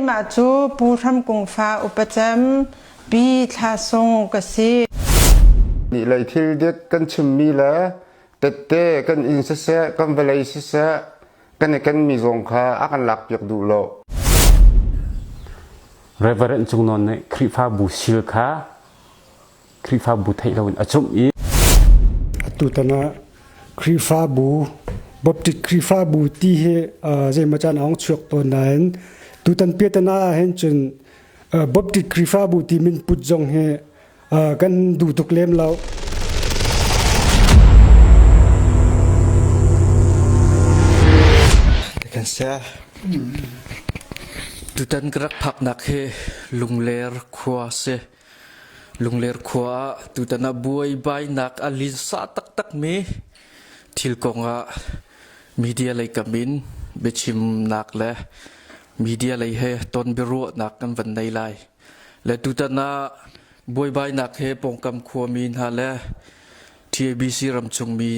Keimah cu Pu Hram Kung fa upa cem Pi Thla Sung ka si. Nih lei thil dik kan chimmi le tette kan inn siseh, kan vawlei siseh, kan i kenmi zong kha a kan lakpiak duh lo. Reverend Cung Nawn nih Khrihfabu sil kha Khrihfabu theih loin a cumh i Atutan ah Khrihfabu Baptist Khrihfabu ti hi zeimaw caan a hung chuak tawn nain tutan piatana ah hin cun Baptist Khrihfabu ti min put zong hi kan duh tuk lem lo. Kan sia. Tutan ka rak phaknak hi Lungler khua si. Lungler khua ah tutan ah buaibainak a linsa taktakmi thil kongah media lei kam in biachimnak le media lei he ton biaruahnak kan van nei lai. Le tutan ah buaibainak he pawngkam khuami hna le TABC ramchungmi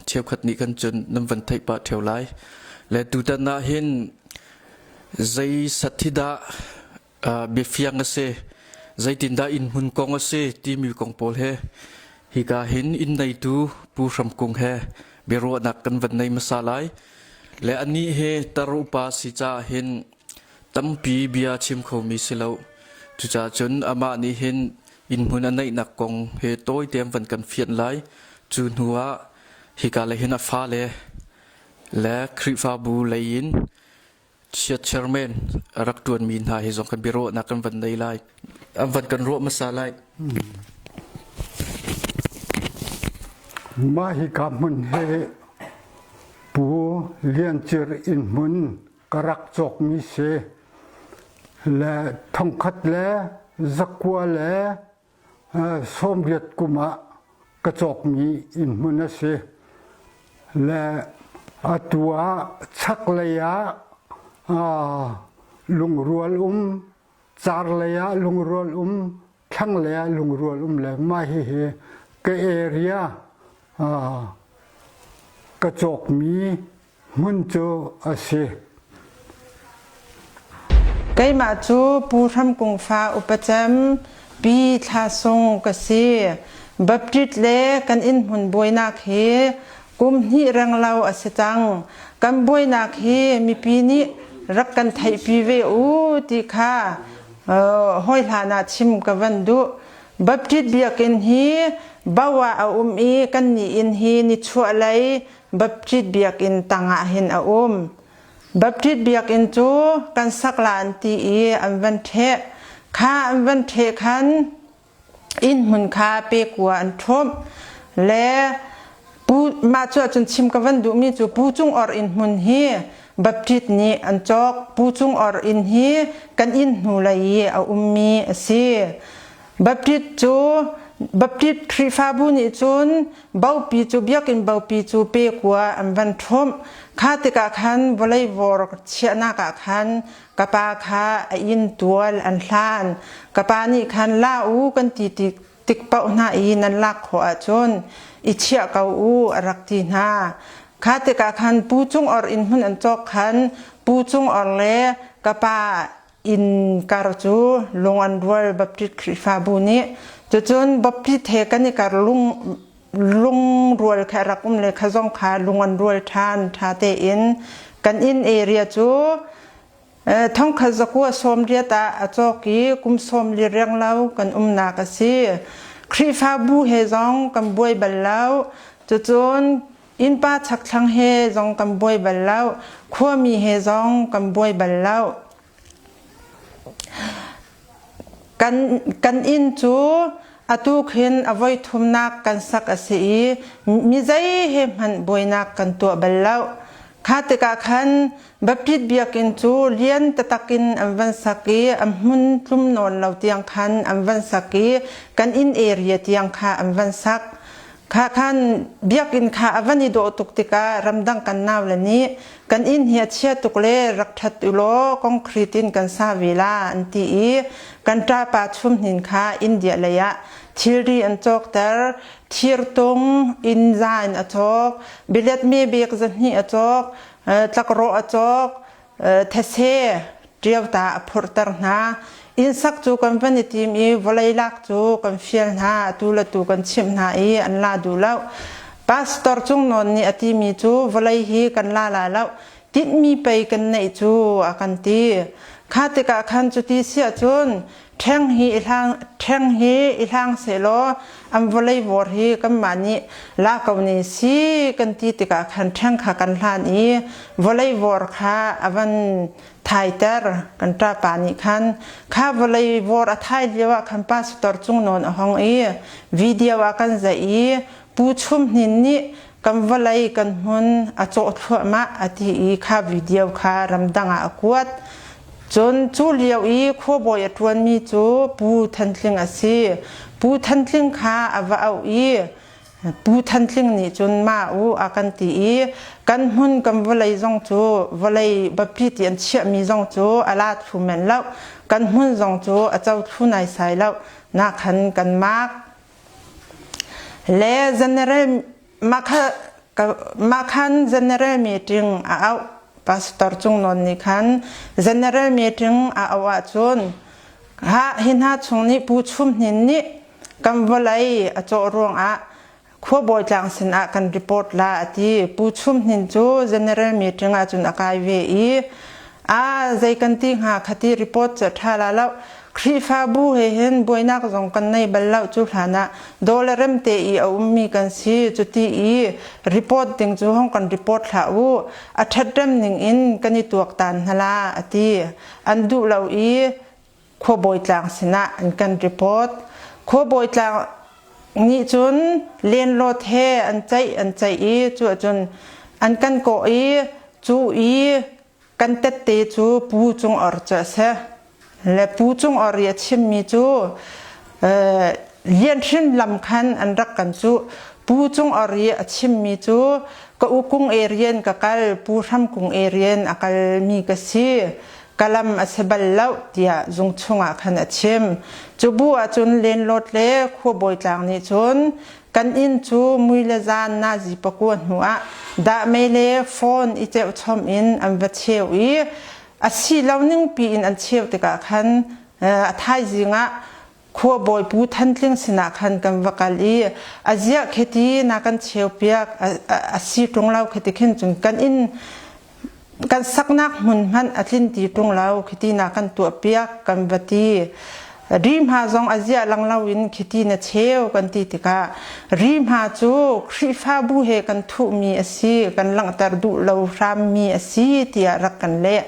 cheukhat nih kan cun nan van theih pah ṭheo lai. Le tutan ah hin zei sat hi dah biafiang a si, zeitindah innhmun kong a si timi kong pawl he hika hin inn neitu Pu Hram Kung he biaruahnak kan van nei hmasa lai. Le anih he tar upa si caah hin tampi bia chim khomi si lo. Cucaah cun amah nih hin innhmun a neihnak kong he tawite an van kan fianh lai. Cu hnu ah hika le hin a fale le Khrihfabu lei in Chiat chairman a rak ṭuanmi hna hi zong kan biaruahnak kan van nei lai. An van kan ruah hmasa lai. Mah hika hmun hi Pu Lian Cir inn hmun ka rak cawkmi si. Le thongkhat le zakua le 80 kum ah ka cawkmi innhmun a si. Le atu ah chaklei ah lungrual um, carlei ah lungrual um, thlanglei ah lungrual um le mah hihi ka area ka cawkmi hmun cu a si. Keimah cu Pu Hram Kung fa upa cem Pi Thla Sung ka si. Baptist le kan innhmun buainak hi kum hnih renglo a si cang. Kan buainak hi mipi nih rak kan theihpi ve u ti kha hawi hlan ah chim ka van duh. Baptist biakinn hi Bo ah a um i kannih inn hi nichuahlei Baptist biakinn tangah hin a um. Baptist biakinn cu kan sak la an ti i an van ṭheh. Kha an van ṭheh khan innhmun kha pe kua an ṭhumh. Le pu, mah cu ahcun chim ka van duhmi cu Pu Cung Or innhmun hi Baptist nih an cawk. Pu Cung Or inn hi kan inn hnulei i a ummi a si. Baptist cu Baptist Khrihfabu nih cun bopi cu biakinn bopi cu pe kua an van ṭhumh. Kha tikah khan vawlei vor chiahnak ah khan ka pa kha a inn tual an hlan. Ka pa nih khan la u kan ti tik paoh hna i nan lak khawh ahcun i chiah ko u a rak ti hna. Kha tikah khan Pu Cung Or inn hmun an cawk khan Pu Cung Or le ka pa inn kar cu lung an rual Baptist Khrihfabu nih cucun Baptist he kan i kar lung lungrual kha rak um le kha zong kha lung an rual ṭhan ṭha tein kan inn area cu thongkhat zakua 80 ah a cawk i kum 40 renglo kan umnak a si. Khrihfabu he zong kan buai bal lo. Cucun Innpa chakthlang he zong kan buai bal lo. Khuami he zong kan buai bal lo. Kan, kan inn cu atu khin a voi thumnak kan sak a si i mi zei he hmanh buainak kan tuah bal lo. Kha tikah khan Baptist biakinn cu lian taktak in an van sak i a hmun tlum nawn lo tiang khan an van sak i kan inn area tiang kha an van sak. Kha khan biakinn kha a van i dawh tuk tikah ramdang kan naule nih kan inn hi a chia tuk le rak ṭhat u law concrete in kan sa ve la an ti i kan ṭapa chumhnin kha India lei ah thilri an cawkter thirtung inn za in a cawk bilet me bek 200 a cawk tlakrawh a cawk these. Ṭiauta a phurhter hna. Inn sak cu kan van i tim i vawlei lak cu kan fial hna, atu le tu kan chimh hna i an la duh lo. Pastor Cung Nawn nih a timi cu vawlei hi kan la lai lo, tinhmi pei kan neih cu a kan ti. Kha tikah khan cuti si ahcun ṭheng hi i hlang ṭheng hi i hlang sehlaw an vawlei vawr hi kanmah nih la ko ne si kan ti tikah khan ṭheng kha kan hlan i vawlei vawr kha a van thaiter. Kan ṭapa nih khan kha vawlei vawr a thai lio ah khan pastor Cung Nawn a hong i video ah kan zaih i Pu Chum Hnin nih kan vawlei kan hmun a cawh thluahmah a ti i kha video kha ramdang ah a kuat. Cun cu lio i khuabawi a ṭuanmi cu Pu Than Tling a si. Pu Than Tling kha a va auh i Pu Than Tling nih cun mah u a kan ti i kan hmun kan vawlei zong cu vawlei biapi ti an chiahmi zong cu a la thlu men lo, kan hmun zong cu a co thlu naisai lo na khan kan maak le general mah khan general meeting a auh. Pastor Cung Nawn nih khan general meeting a auh ahcun ha hi hna chung nih Pu Chum Hnin nih kan vawlei a cawh ruangah khuabawi tlang sinah kan report la a ti. Pu Chum Hnin cu general meeting ahcun a kai ve i a zei kan ti hnga khati report cu a ṭha la lo. Khrihfabu he hin buainak zong kan nei bal lo, cu hlan ah dawle remte i a ummi kan si, cuti i report ding cu hong kan report hlah u, a ṭhatrem ning in kan i tuaktan hna la a ti. An duh lo i khuabawi tlang sinah an kan report. Khuabawi tlang nih cun lenlawt he an ceih an ceih i cu ahcun an kan kawh i cu i kan tette cu Pu Cung Or cu a si. Le Pu Cung Or i a chimmi cu Lianhrin lam khan an rak kan cuh. Pu Cung Or i a chimmi cu ka u Kung area in ka kal, Pu Hram Kung area in a kalmi ka si. Ka lam a si bal lo tiah zung chungah khan a chim. Cu bu ahcun lenlawt le khuabawi tlang nih cun kan inn cu mui le zan nazi pakua hnu ah dahmei le phone i ceuhchom in an va cheu i a si lo ning piin an cheu tikah khan a thaizing ah khuabawi Pu Than Tling sinah khan kan va kal i a ziah khiti na kan cheu piak, a si ṭung lo khiti khin cun kan inn kan saknak hmun hmanh a tlin ti ṭung lo, khiti na kan tuah piak kan va ti. Rihma zong a ziah lang loin khiti na cheu kan ti tikah rihma cu Khrihfabu he kan thuhmi a si, kan langhter duh lo hrammi a si tiah rak kan leh.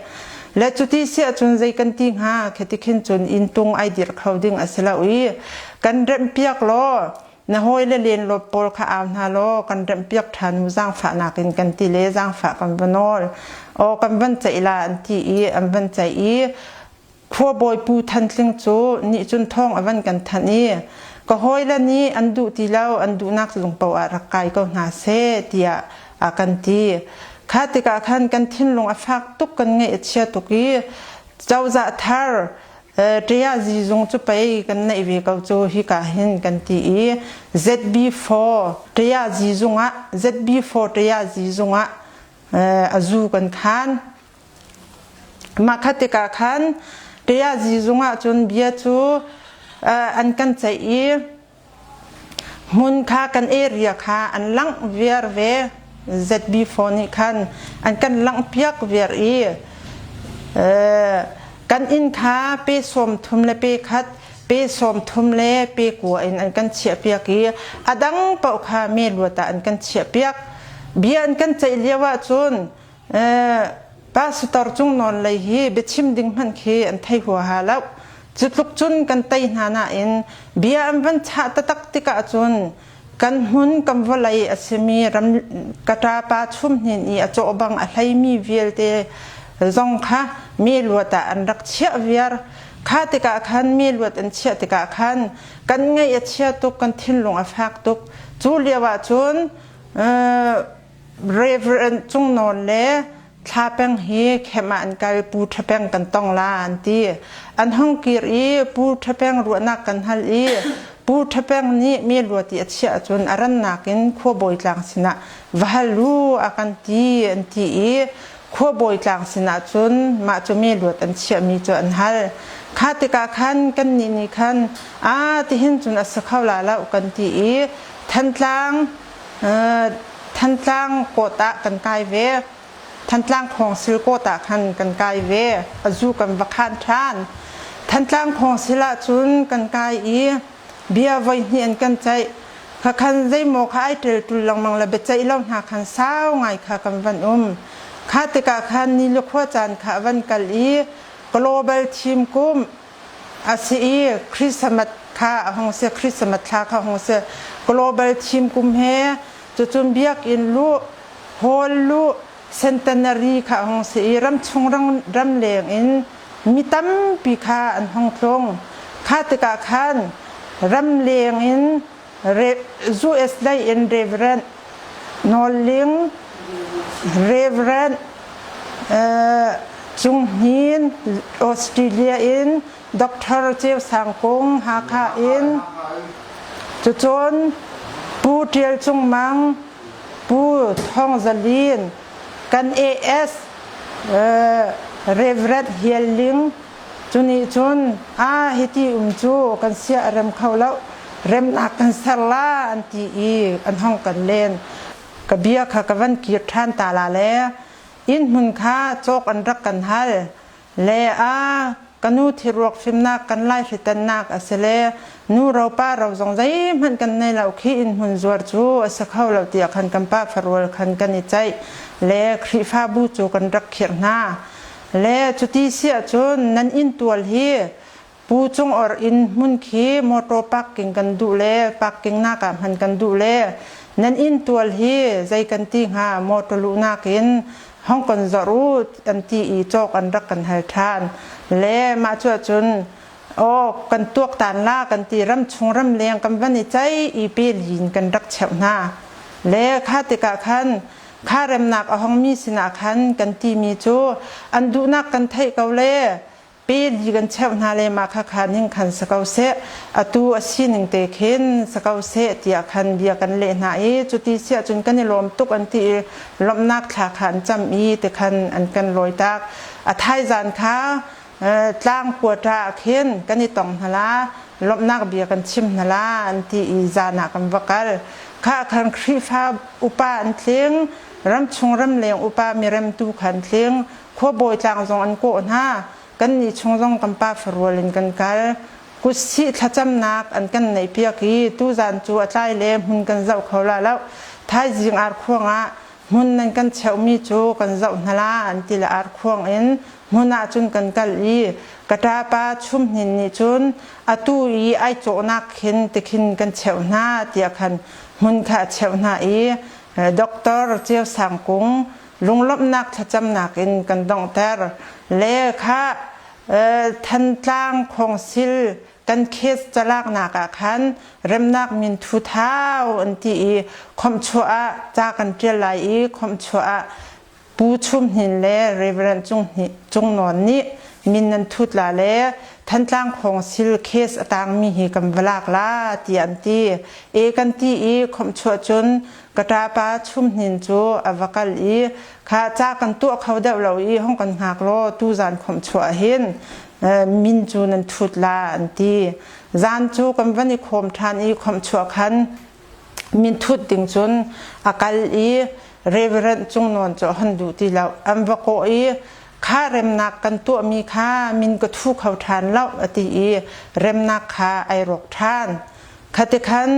Le cuti si ahcun zei kan ti hnga? Khiti khin cun inntung ai dirh kho ding a si lo i kan remhpiak law na hawile lenlawt pawl kha au hna law kan remhpiak ṭhan mu, zaangfahnak in kan ti le zaangfah kan va nawl. Aw, kan van ceih la an ti i an van ceih i khuabawi Pu Than Tling cu nih cun thawng a van kan thanh i ka hawile nih an duh ti lo, an duhnak zung paoh ah rak kai ko hna seh tiah a kan ti. Kha tikah khan kan thinlung a fak tuk, kan ngaih a chia tuk i cozah thar Ṭia zizung cu pei kan neih ve ko cu hika hin kan ti i ZB4 ṭia zizung ah ZB4 ṭia zizung ah a zu kan khan. Mah kha tikah khan ṭia zizung ah cun bia cu an kan ceih i Hmun kha kan area kha an langh viar ve. ZB4 nih khan an kan langhpiak viar i kan inn kha pe 30 le pe khat, pe 30 le pe kua in an kan chiahpiak i a dang paoh kha me luat ah an kan chiahpiak. Bia an kan ceih lio ahcun Pastor Cung Nawn lei hi biachim ding hmanh khi an thei huaha lo. Cu tluk cun kan tei hna nain bia an van chah taktak tikah cun kan hmun kan vawlei a simi ram ka ṭapa chum hnin i a cawh bang a hleimi vialte zong kha mi luat ah an rak chiah viar. Kha tikah khan mi luat an chiah tikah khan kan ngaih a chia tuk, kan thinlung a fak tuk. Cu lio ah cun Reverend Cung Nawn le Thla Peng hi khem ah an kal, Pu Ṭha Peng kan tong la an ti. An hung kir i Pu Ṭha Peng ruahnak kan hal i Pu Ṭha Peng nih mi luati a chiah ahcun a rannak in khuabawi tlang sinah va hal u a kan ti an ti i. Khuabawi tlang sinah cun mah cu me luat an chiahmi cu an hal. Kha tikah khan kannih nih khan aa tihin cun a si kho la lo kan ti i Thantlang Thantlang kawt ah kan kai ve. Thantlang khawngsil kawt ah khan kan kai ve. A zu kan va khan ṭhan. Thantlang khawngsil ah cun kan kai i bia voi hnih an kan ceih. Khakhan zeimaw kha ai ṭelṭul lengmang le biaceih lo hna khan sau ngai kha kan van um. Kha tikah khan ni le khua caan kha a van kal i global thim kum a si i Christmas kha a hung si Christmas thla kha a hung si global thim kum he cucun biakinn luh hall luh centenary kha a hung si i ramchung ramleng in mi tampi kha an hung tlung. Kha tikah khan ramleng in US lei in Reverend Nawl Ling, Reverend Cung Hnin, Australia in Dr. Ceu Sang Kung, Hakha in cucun Pu Ṭial Cung Mang, Pu Thawng Za Lin, kan AS Reverend Hial Ling cu nih cun a hiti um cu kan sia a rem kho lo remnak kan ser la an ti i an hong kan len ka bia kha ka van kir ṭhan ta la le inn hmun kha cawk an rak kan hal Le a ka nu thiruak fimnak kan lai hritannak a si le nu ro pa ro zong zeihmanh kan nei lo khi inn hmun zuar cu a si kho lo tiah khan kan pa farual khan kan i ceih le Khrihfabu cu kan rak khirh hna. Le cuti si ahcun nan inn tual hi Pu Cung Or inn hmun khi motor parking kan duh le parking nak ah hman kan duh le nan inn tual hi zei kan ti hnga motor luhnak in hong kan zawr u an ti i cawk an rak kan hal ṭhan le mah cu ahcun aw kan tuaktan la kan ti ram chung ram leng kan van i cei i pe lin kan rak cheuh hna le kha tikah khan kha remnak a hongmi sinah khan kan timi cu an duhnak kan theih ko le pe li kan cheuh hna le mah kha kha ning khan si ko seh atu a sining te khin si ko seh tiah khan bia kan leh hna i cuti si ahcun kan i lawm tuk an ti i lawmhnak thla kha an cam i ti khan an kan lawi tak a thaizan kha tlang kuata ah khin kan i tong hna la lawmhnak bia kan chim hna la an ti i zan ah kan va kal kha khan Khrihfa upa an tling ramchung ramleng upa miremtu kha an tling Khuabawi tlang zong an kawh hna. Kannih chung zong kan pa farual in kan kal. Kutsih thlacamnak an kan neihpiak i tuzan cu a tlai le hmun kan zoh kho la lo. Thaizing arkhuang ah hmun nan kan cheuhmi cu kan zoh hna la an ti le arkhuang in hmun ah cun kan kal i ka ṭapa Chumhnin nih cun atu i ai cawhnak khin tikhin kan cheuh hna tiah khan hmun kha a cheuh hna i Doctor Ceu Sang Kung lunglawmhnak thlacamnak in kan donghter le kha Thantlang khawngsil kan case calaknak ah khan remnak min thu thau an ti i khomhchuah ah ca kan ṭial lai i khomhchuah ah Pu Chum Hnin le Reverend Cung, Cung Nawn nih min nan thut la le Thantlang khawngsil case a tangmi hi kan va lak la tiah an ti. E kan ti i khomhchuah cun Ka ṭapa Chum Hnin cu a va kal i kha ca kan tuah kho deuh lo i hong kan hngak law tuzan khawmh chuah hin min cu nan thut la an ti. Zan cu kan van i khawm ṭhan i khawmh chuah khan min thut ding cun a kal i Reverend Cung Nawn cu a hon duh ti lo. An va kawh i kha remnak kan tuahmi kha min ka thu kho ṭhan lo a ti i remnak kha ai rawk ṭhan. Khatikhan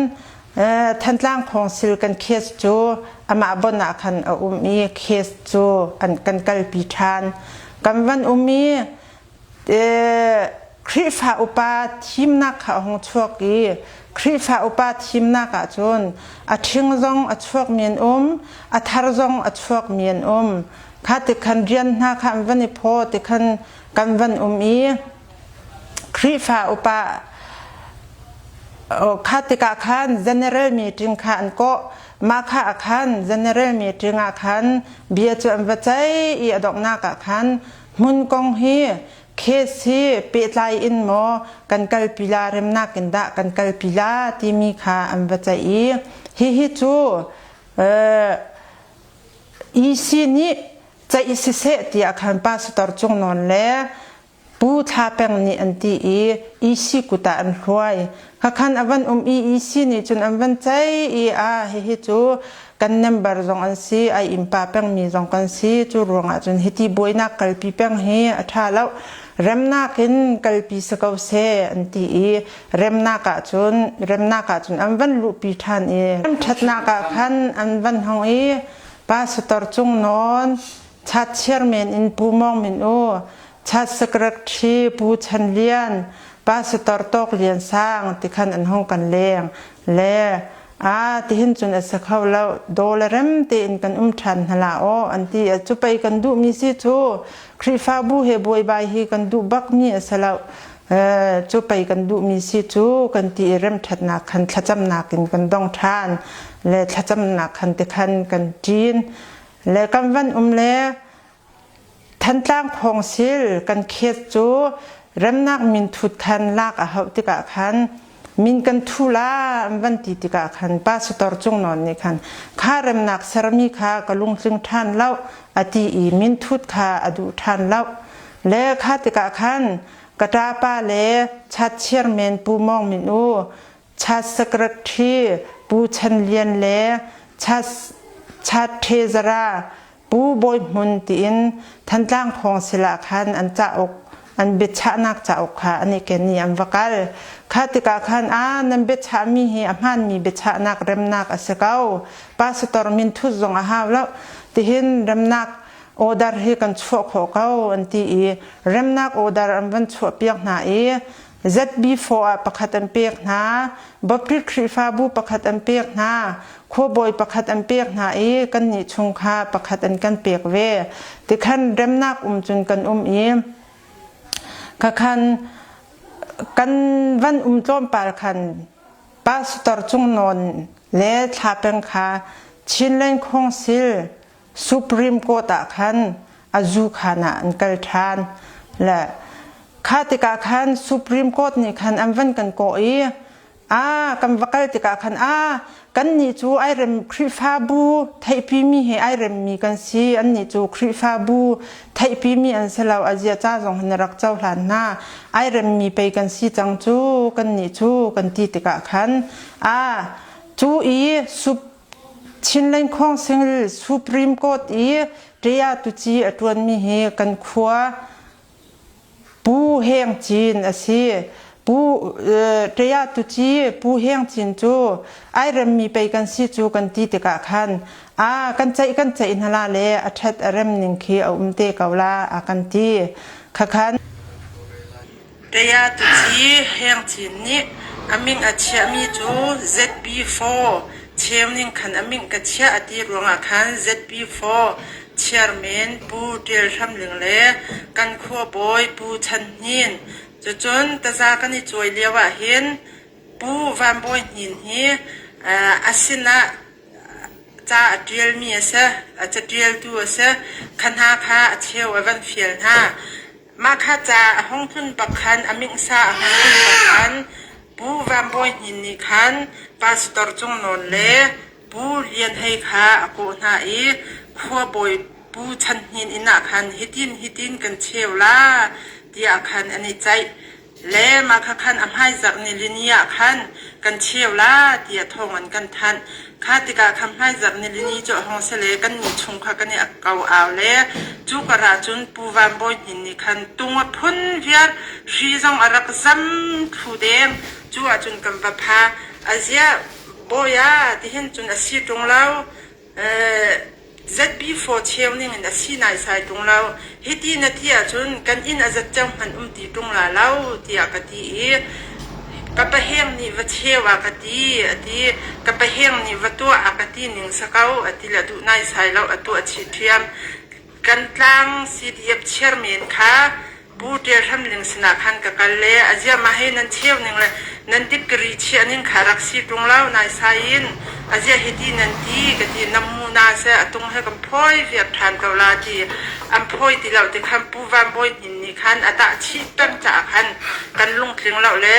Thantlang Khawngsil kan case cu amah bon ah khan a um i case cu an kan kalpi ṭhan. Kan van um i Khrihfa upa thimnak kha a hung chuak i Khrihfa upa thimnak ahcun a ṭhing zong a chuakmi an um, a thar zong a chuakmi an um. Kha tikhan rian hna kha an van i phaw tikhan kan van um i Khrihfa upa kha tikah khan general meeting kha an kawh. Mah kha ah khan general meeting ah khan bia cu an va ceih i a donghnak ah khan hmun kong hi case hi pehtlai in maw kan kalpi la remnak in dah kan kalpi la timi kha an va ceih i hihi cu EC nih Ceih siseh tiah khan pastor Cung Nawn le Pu Thla Peng nih an ti i EC kut ah an hluai. Khakhan a van um i EC nih cun an van ceih i a hihi cu kan member zong an si, ai innpa pengmi zong kan si. Cu ruangah cun hiti buainak kalpi peng hi a ṭha lo. Remnak in kalpi si ko seh an ti i remnak ahcun remnak ahcun an van luhpi ṭhan i ṭhatnak ah khan an van hong i Pastor Cung Nawn, Chat Chairman in Pu Mawng Min U, Chat Secretary Pu Chan Lian, Pastor Tawk Lian Sang ti khan an hong kan leng. Le a tihin cun a si kho lo daw le rem tein kan um ṭhan hna la aw an ti. Cu pei kan duhmi si cu Khrihfabu he buaibai hi kan duh bakmi a si lo. Cu pei kan duhmi si cu kan ti i remṭhatnak khan thlacamnak in kan dong ṭhan le thlacamnak khan ti khan kan ṭin le kan van um le Thantlang khawngsil kan khet cu remnak minthut khan lak a hauh tikah khan min kan thu la an van ti tikah khan pastor Cung Nawn nih khan kha remnak sermi kha ka lungtling ṭhan lo a ti i minthut kha a duh ṭhan lo le kha tikah khan ka ṭapa le chat chairman Pu Mawng Min U chat secretary Pu Chan Lian le chat chat treasurer Pu Bawi Hmun tiin Thantlang Khawngsil ah khan an cauk an biachahnak cauk kha an i ken i an va kal. Kha tikah khan a nan biachahmi hi a hmaanmi biachahnak remnak a si ko. Pastor minthut zong a hau lo. Tihin remnak order hi kan chuah khawh ko an ti i remnak order an van chuahpiak hna i ZB4 ah pakhat an pek hna, Baptist Khrihfabu pakhat an pek hna, khuabawi pakhat an pek hna i kannih chung kha pakhat an kan pek ve. Tikhan remnak um cun kan um i khakhan kan van um tlawmpal khan pastor Cung Nawn le Thla Peng kha Chinland Council Supreme Court ah khan a zu khan ah an kal ṭhan. Le kha tikah khan Supreme Court nih khan an van kan kawh i a kan va kal tikah khan a kannih cu ai rem Khrihfabu theihpimi he ai remmi kan si annih cu Khrihfabu theihpimi an si lo a zia ca zong hin rak cohlan hna ai remmi pei kan si cang cu kannih cu kan ti tikah khan a cu i sup Chinland Council Supreme Court i ṭia tuci a ṭuanmi hi kan khua Pu Heng Cin a si. Pu ṭia tuci Pu Heng Cin cu ai remmi pei kan si cu kan ti tikah khan a kan ceih kan ceih hna la le a ṭhat a rem ning khi a um te ko la a kan ti. Khakhan Ṭia tuci Heng Cin nih a min a chiahmi cu ZB4 cheuning khan a min ka chiah a ti ruangah khan ZB4 chairman Pu Ṭial Hram Ling le kan khuabawi Pu Chan Hnin cucun taza kan i cuai lio ahhin Pu Van Bawi Hnin hi a sinah ca a ṭialmi a si, a caṭialtu a si. Kha hna kha a cheu a van fial hna. Mah kha ca a hung tlun bak khan a mingsa a hung tlun bak khan Pu Van Bawi Hnin nih khan Pastor Cung Nawn le Pu Lian Hei kha a kawh hna i khuabawi Pu Chan Hnin inn ah khan hitin hitin kan cheu la tiah khan an i ceih. Le mah kha khan a hmaizarh nilini ah khan kan cheu la tiah thawng an kan thanh. Kha tikah khan hmaizarh nilini cu a hung si le kannih chung kha kan i ko au le cu karah cun Pu Van Bawi Hnin nih khan tung a phun viar hri zong a rak zam thlu deng. Cu ahcun kan va pha. Aziah bawi ah tihin cun a si ṭung lo. ZB4 cheu ningin a si naisai ṭung lo. Hiti na ti ahcun kan inn a zat cang hmanh um ti ṭung la lo tiah ka ti i ka paheng nih va cheu a ka ti a ti. Ka paheng nih va tuah a ka ti ning si ko a ti le duh naisai lo a tuah chih ṭhiam. Kan tlang CDF chairman kha Pu Ṭial Hram Ling sinah khan ka kal le a ziah mah hi nan cheu ning le nan dikri chiah ning kha rak si ṭung lo naisai in a ziah hiti nan ti ka ti nam mu na seh a tung he kan phawi viar ṭhan ko la ti an phawi ti lo ti khan Pu Van Bawi Hnin nih khan a tah chih peng caah khan kan lungtling lo le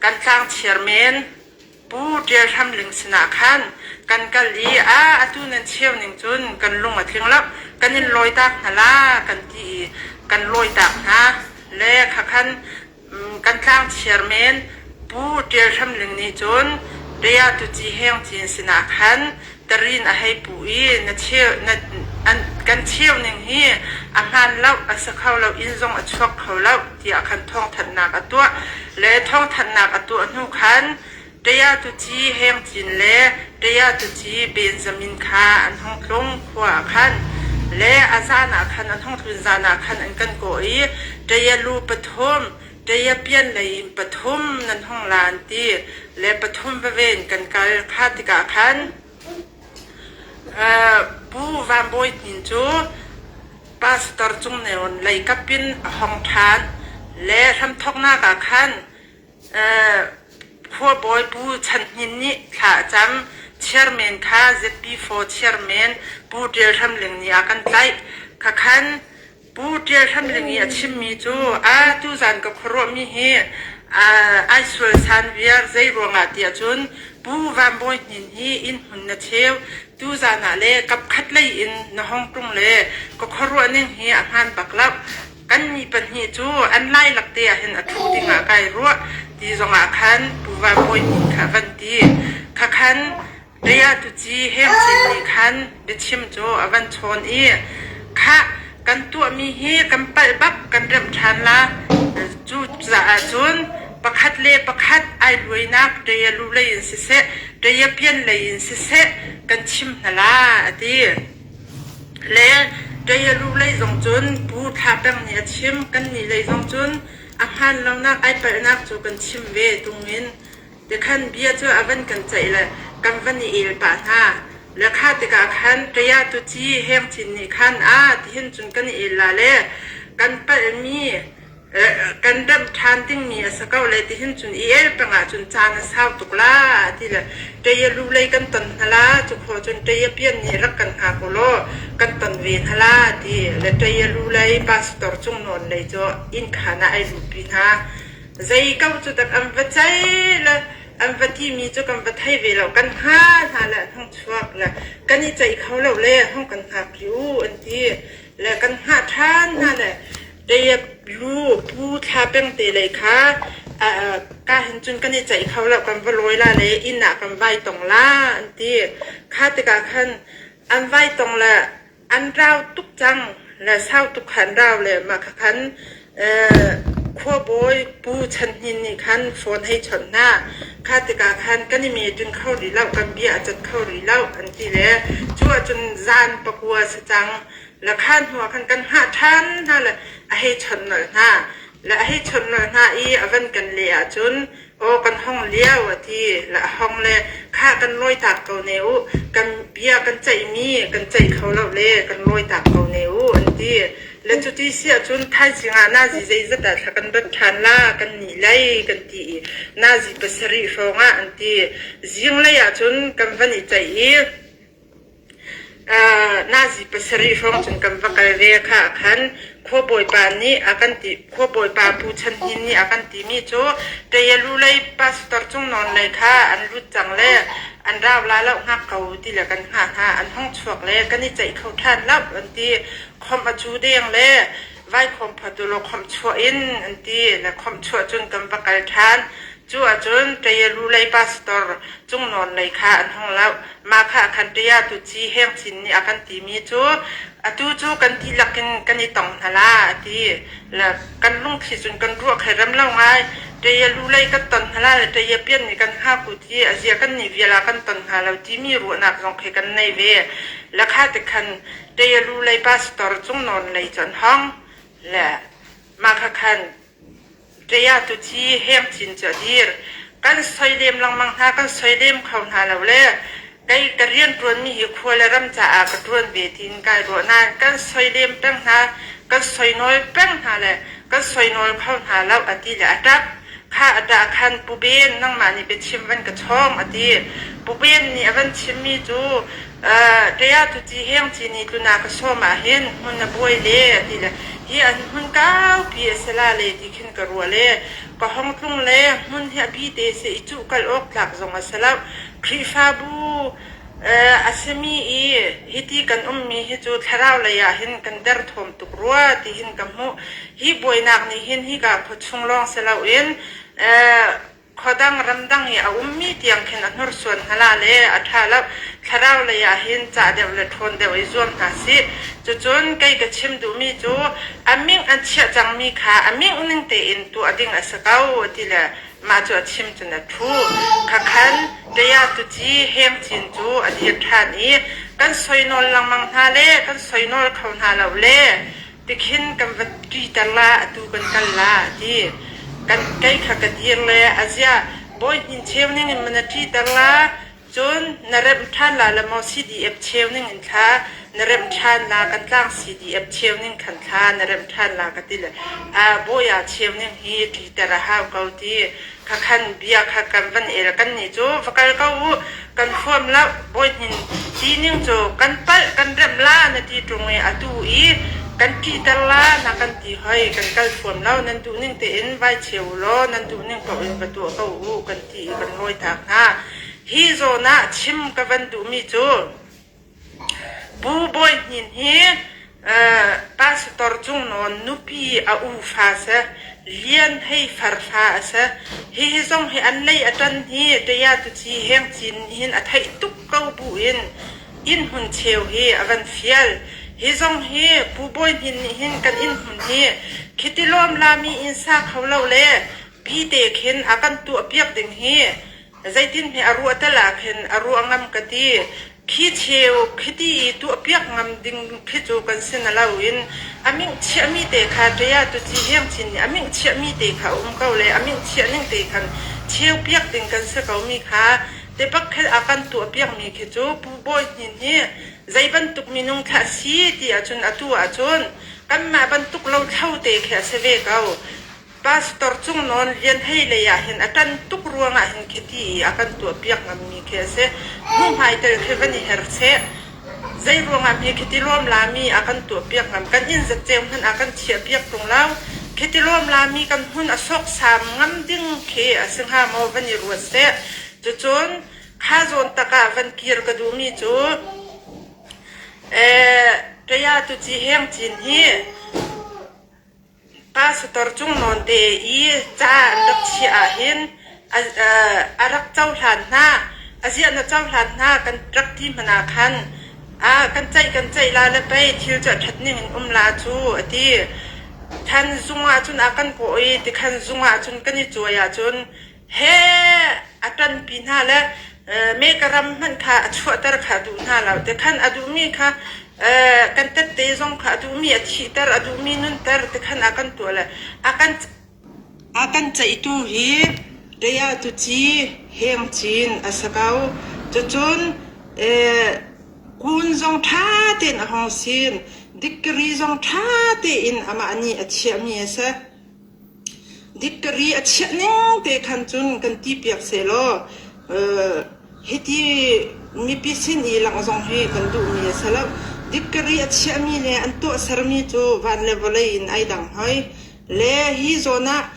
kan tlang chairman Pu Ṭial Hram Ling sinah khan. Kan kal i a atu nan cheu ning cun kan lung a tling lo. Kan in lawitak hna la kan ti i kan lawitak hna. Le khakhan kan tlang chairman Pu Ṭial Hram Ling nih cun Tea Tuci Heng Cin sinah khan tarin a hei puh i na cheu, na, an, kan cheu ning hi a hmaan lo, a si kho lo, inn zong a chuak kho lo tiah khan thawngthanhnak a tuah. Le thawngthanhnak a tuah hnu khan Tea Tuci Heng Cin le Tea Tuci Benjamin kha an hung tlung khua ah khan le a zan ah khan an hung tlun zan ah khan an kan kawh i Tea lu pathum Tea pian lei in pathum nan hung la an ti le pathum veve in kan kal kha tikah khan Pu Van Bawi Hnin cu pastor Cung Neon lei kap in a hong ṭhan le hramthawknak ah khan Khuabawi Pu Chan Hnin nih thla a cam. Chairman kha ZP4 chairman Pu Ṭial Hram Ling nih a kan tlaih. Khakhan Pu Ṭial Hram Ling i a chimmi cu a tuzan ka khuaruahmi hi ai sual san viar zei ruangah tiah cun Pu Van Bawi Hnin hi inn hmun na cheu tuzan ah le kapkhat lei in na hong tlung le ka khuaruah ning hi a hmaan bak lo. Kannih pahnih cu an lailak te ah hin a ṭhu dingah kai ruah ti zongah khan Pu Van Bawi Hnin kha a van ti. Khakhan Ria tuci Hemcin nih khan biachim cu a van chawn i khah kan tuahmi hi kan palh bak kan remh ṭhan la. Cucaah cun pakhat le pakhat ai luainak ṭia lu lei in siseh, ṭia pian lei in siseh kan chim hna la a ti. Le ṭia lu lei zong cun Pu Thla Peng nih a chim, kannih lei zong cun a hmaan lonak ai palhnak cu kan chim ve tungin Tikhan bia cu a van kan ceih le kan van i el pah hna. Le kha tikah khan ṭaya tuci Hengchin nih khan a tihin cun kan i el la le kan palhmi kan remh ṭhan dingmi a si ko le tihin cun i el peng ahcun caan a sau tuk la ti le ṭaya lu lei kan ton hna la cu khawh cun ṭaya pian nih rak kan hngak u law kan ton ve hna la ti le ṭaya lu lei pastor Cung Nawn lei cu inn khaan ah ai luhpi hna. Zei ko cu dak an va ceih le an va timi cu kan va thei ve lo. Kan hnga hna le an hung chuak le kan i ceih kho lo le hung kan hngak rih u an ti le kan hngah ṭhan hna le lu pu thla peng te lei kha ka hin cun kan i ceih kho lo kan va lawi la le inn ah kan vai tong la an ti. Kha tikah khan an vai tong le An rau tuk cang le sau tuk kha an rau le mah kha khan khuabawi Pu Chan Hnin nih khan phone hei chawnh hna. Kha tikah khan kan i meeting kho rih lo, kan bia a cat kho rih lo an ti le cu ahcun zan pakua si cang. Le kha hnu ah khan kan hngah ṭhan hna le a hei chawnh nolh hna. Le a hei chawnh nolh hna i a van kan leh ahcun Aw kan hong lio a ti le a hong le khah kan lawitak ko ne u kan bia kan ceihmi kan ceih kho lo le kan lawitak ko ne u an ti le cuti si ahcun thaizing ah nazi zeizat ah thla kan rat ṭhan la kan nih lei kan ti i nazi pasarih hrawng ah an ti zinglei ahcun kan van i ceih i Nazi pasarih hrawng cun kan va kal ve kha ah khan khuabawipa nih a kan ti khuabawipa Pu Chan Hnin nih a kan timi cu Ṭayalu lei pastor Cung Nawn lei kha an lut cang le an rau la lo hngak ko ti le kan hngah hna an hung chuak le kan i ceih kho ṭhan lo an ti khawmh a cu deng le vaikhawm phatulaw khawmh chuah in an ti le khawmh chuah cun kan va kal ṭhan Cu ahcun Ṭayalu lei pastor Cung Nawn lei kha an hung loh. Mah kha khan Ṭaya tuci Heng Cin nih a kan timi cu atu cu kan dihlak in kan i tong hna la a ti. Le kan lungthli cun kan ruah khai rem lo ngai. Ṭayalu lei kan ton hna la le Ṭaya pian nih kan hngak u ti a zia kan nih vial ah kan ton hna lo timi ruahnak zong khi kan nei ve. Le kha ti khan Ṭayalu lei pastor Cung Nawn lei cu an hong. Le mah kha khan Ṭaya tuci Heng Cin cu a dir. Kan soilem lengmang hna, kan soilem kho hna lo le kei ka rianṭuanmi hi khua le ram caah ka ṭuan ve tiin kai ruah nain kan soilem peng hna, kan soinawl peng hna le kan soinawl kho hna lo a ti le a ṭap. Kha a ṭah khan Pu Ben nangmah nih biachim van ka chawng a ti. Pu Ben nih a van chimmi cu Ṭaya tuci Heng Ci nih tlun ah ka sawm ahhin hmun a buai le a ti le hi an hmun kaupi a si la le ti khin ka ruah le ka hong tlung le hmun hi a bi te si i cuh kal awk tlak zong a si lo. Khrihfabu. A simi i hiti kan ummi hi cu thlarau lei ah hin kan derthawm tuk rua ti hin ka hmuh. Hi buainak nih hin hika khuachung lawng si loin khuadang ramdang i a ummi tiang khin a hnursuan hna la le a ṭha lo. Thlarau lei ah hin cah deuh le ṭhawn deuh i zuam hna sih. Cucun kei ka chim duhmi cu a ming an chiah cangmi kha a ming ning tein tuah ding a si ko ti le mah cu a chim cun a ṭhu. Khakhan Taya tuci Heng Cin cu a dir ṭhan i kan soinawl lengmang hna le kan soinawl kho hna lo le tikhin kan va ṭiter la atu kan kal la a ti. Kan kei kha ka dir le a ziah bawi hnin cheu ning in mana ṭiter la Cun na remh ṭhan la le maw CDF cheu ning in thla na remh ṭhan la kan tlang CDF cheu ning khan thla na remh ṭhan la ka ti le a bawi ah cheu ning hi ṭiter a hau ko ti kha khan bia kha kan van el kan nih cu va kal ko u kan huam lo bawi hnin ti ning cu kan palh kan remh la na ti ṭung i atu i kan ṭihter la na kan ti hoi kan kal huam lo nan duh ning tein vai cheu u law nan duh ning paoh in va tuah ko u kan ti i kan rawitak hna. Hi zawn ah chim ka van duhmi cu Pu Bawi Hnin hi pastor Cung Nawn nupi a u fa si, Lian Hei far fa a si. Hihi zong hi an lei a ṭan hi Taya Tuci Heng Cin hin a theih tuk ko bu in inn hmun cheu hi a van fial. Hi zong hi Pu Bawi Hnin nih hin kan inn hmun hi khiti lawm lami inn sa kho lo le Bite khin a kan tuahpiak ding hi zeitin hme a ruah tel ah khin a ruah ngam ka ti. Khi cheu khiti i tuahpiak ngam ding khi cu kan si na lo in a mingh chiahmi te kha ṭia tuci heng chin nih a mingh chiahmi te kha a um ko le a mingh chiah ning te khan cheu piak ding kan si ko mi kha te bak khi a kan tuahpiak mi khi cu Pu Bawi Hnin hi zei bantuk minung thlah si ti ahcun atu ahcun kanmah bantuk lo thlo te khi a si ve ko. Pastor Cung Nawn Lian Hei lei ah hin a ṭan tuk ruangah hin khiti i a kan tuahpiak ngammi khi a si. Hnuhmai tel khi van i her seh. Zei ruangah hme khiti lawm lami a kan tuahpiak ngam? Kan inn zatceu hmanh a kan chiahpiak ṭung lo. Khiti lawm lami kan hmun a sawksam ngam ding khi a si hnga maw van i ruat seh. Cucun kha zawn tak ah van kir ka duhmi cu eh Kaya tuci heng cin hi Pastor Cung Nawn te i ca an rak chiah ahhin a rak cohlan hna. A ziah na cohlan hna kan rak ti hmanh ah khan kan ceih kan ceih la le pei thil cu a ṭhat ning in um la cu a ti. Than zung ahcun a kan kawh i tikhan zung ahcun kan i cuai ahcun he a ṭanpi hna le meka ram hmanh kha a chuahter kha a duh hna lo. Tikhan a duhmi kha kan tette zong kha a duhmi a thihter, a duhmi nunter tikhan a kan tuah le a kan a kan ceihtu hi Taya Tuci Heng Cin a si ko. Cucun kun zong ṭha tein a hong sin, dikri zong ṭha tein amah nih a chiahmi a si. Dikri a chiah ning te khan cun kan ti piak sehlaw hiti mipi sin i langh zong hi kan duhmi a si lo. Dikri a chiahmi le an tuahsermi cu van le vawlei in ai dang hoi. Le hi zawn ah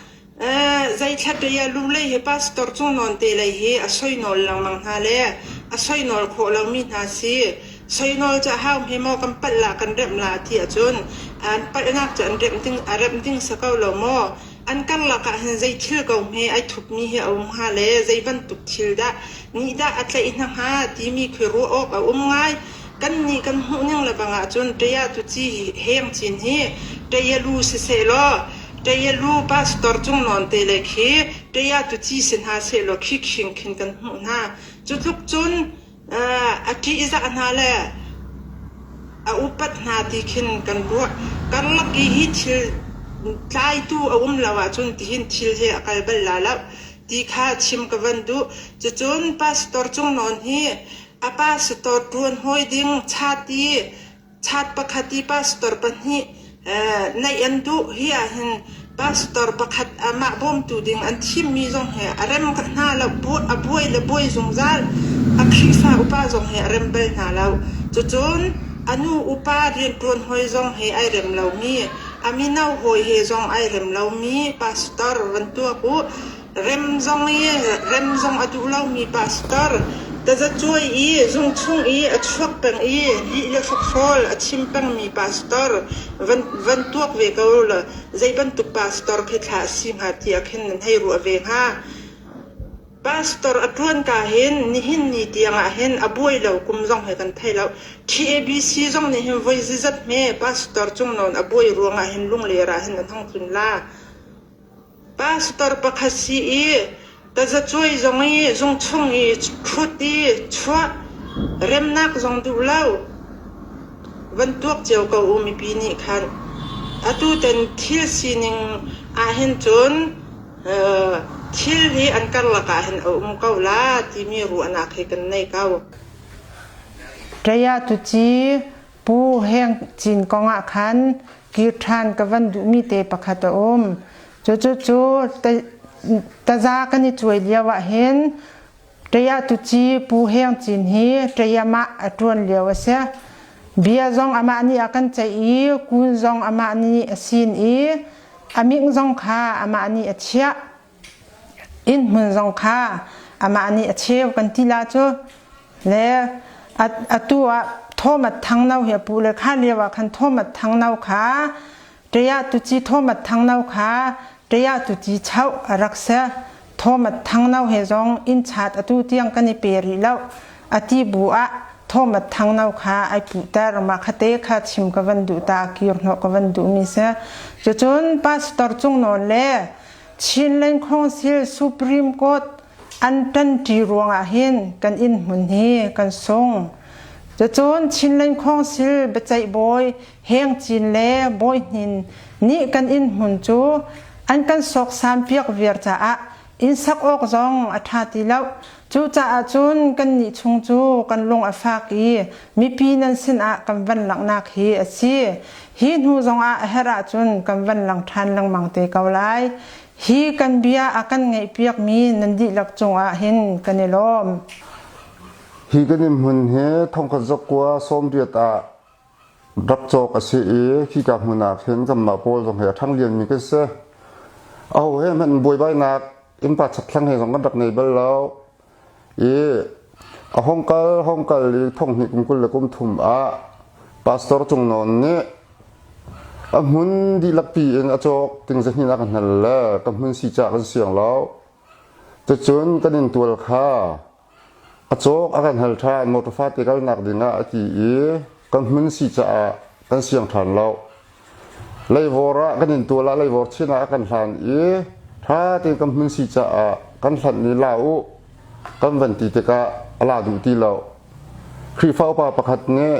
zeithla ṭai ah lu lei hi pastor Cung Nawn te lei hi a soinawl lengmang hna le a soinawl khawh lomi hna si. Soinawl cu a hau hme maw kan palh la kan remh la ti ahcun an palhnak cu an remh ding a remh ding si ko lo maw? An karlak ah hin zei thil ko hme ai thupmi hi a um hnga le zei bantuk thil dah nih dah a tlaih hna hnga timi khi ruah awk a um ngai. Kannih kan hmuh ning le bang ahcun ṭaya tuci heng cin hi ṭaya lu siseh law ṭaya lu pastor Cung Nawn te le khi ṭaya tuci si hna sehlaw khi khing khin kan hmuh hna. Cu tluk cun a ṭihzah hna le a upat hna ti khin kan ruah. Karlak i hi thil tlaitu a um lo ahcun tihin thil hi a kal bal la lo ti kha chim ka van duh. Cucun pastor Cung Nawn hi a pastor ṭuan hawi ding chat i Chat pakhat i pastor pahnih neih an duh. Hi ahhin pastor pakhat amah bawmtu ding an thimmi zong hi a rem hna lo. A buai le buai zungzal. A Khrihfa upa zong hi a rem bal hna lo. Cucun a nu upa rianṭuan hawi zong he ai rem lomi, a mino hawi he zong ai rem lomi pastor van tuak u. Rem zong i rem zong a duh lomi pastor. Tazacuai i zung chung i a chuak peng i lih le hrokhrawl a chim pengmi pastor van, van tuak ve ko law zei bantuk pastor khi thla a si hnga tiah khin nan hei ruah ve hnga. Pastor a ṭuan ka hin nihin ni tiangah hin a buai lo kum zong hi kan thei lo. TABC zong nih hin voi zizat hme pastor cung nawn a buai ruangah hin lungler ah hin an hong tlun la. Pastor pakhat si i tazacuai zong i zung chung i ṭhut i chuah remnak zong duh lo. Van tuak cio ko u mipi nih khan. Atu ten thil sining ah hin cun thil hi an karlak ah hin a um ko la timi ruahnak hi kan nei ko. Ṭaya tuci Pu Heng Cin kong ah khan kir ṭhan ka van duhmi te pakhat a um. Cucu cu taza kan i cuai lio ah hin Ṭaya tuci Pu Heng Cin hi ṭayamah a ṭuan lio a si. Bia zong amah nih a kan ceih i kun zong amah nih a sin i a ming zong kha amah nih a chiah. Inn hmun zong kha amah nih a cheu kan ti la cu. Le atu ah Thomas Thangno hi a pu le kha lio ah khan Thomas Thangno kha Ṭaya tuci Thomas Thangno kha Ṭaya tuci chauh a rak si. Thomas Thangno he zong inn chat atu tiang kan i pe rih lo. A ti bu ah Thomas Thangno kha ai puhter. Mah khate kha chim ka van duh ta kir hnawh ka van duhmi si. Cucun Pastor Cung Nawn le Chinland Council Supreme Court an ṭanṭi ruangah hin kan inn hmun hi kan sung. Cucun Chinland Council biaceih bawi Heng Cin le Bawi Hnin nih kan inn hmun cu an kan sawksam piak viar caah inn sak awk zong a ṭha ti lo. Cucaah cun kannih chung cu kan lung a fak i mipi nan sinah kan van langhnak hi a si. Hi hnu zongah a herh ahcun kan van lang ṭhan lengmang te ko lai. Hi kan bia a kan ngaihpiakmi nan dihlak cungah hin kan i lawm. Hi kan inn hmun hi thongkhat zakua sawmriat ah rak cawk a si i khika hmun ah khin kanmah pawl zong hi a ṭhang lianmi kan si. Aho he hmanh buaibainak innpa chakthlang he zong kan rak nei bal lo. I a hong kal hong kal i thonghnih kum 23 ah Pastor Cung Nawn nih a hmun dihlak pi in a cawk ting zahnih a ka hnal le ka hmun si cah kan siang lo. Cucun kan in tual kha A cawk a kan hal ṭhan motor fate kalnak dingah a ti i kan hmun si caah kan siang ṭhan lo. Leivawr ah kan intual ah leivawr chin ah a kan hlan i ṭha tein kan hmun si caah kan hlanh i la u kan van ti tikah a la duh ti lo. Khrihfa upa pakhat nih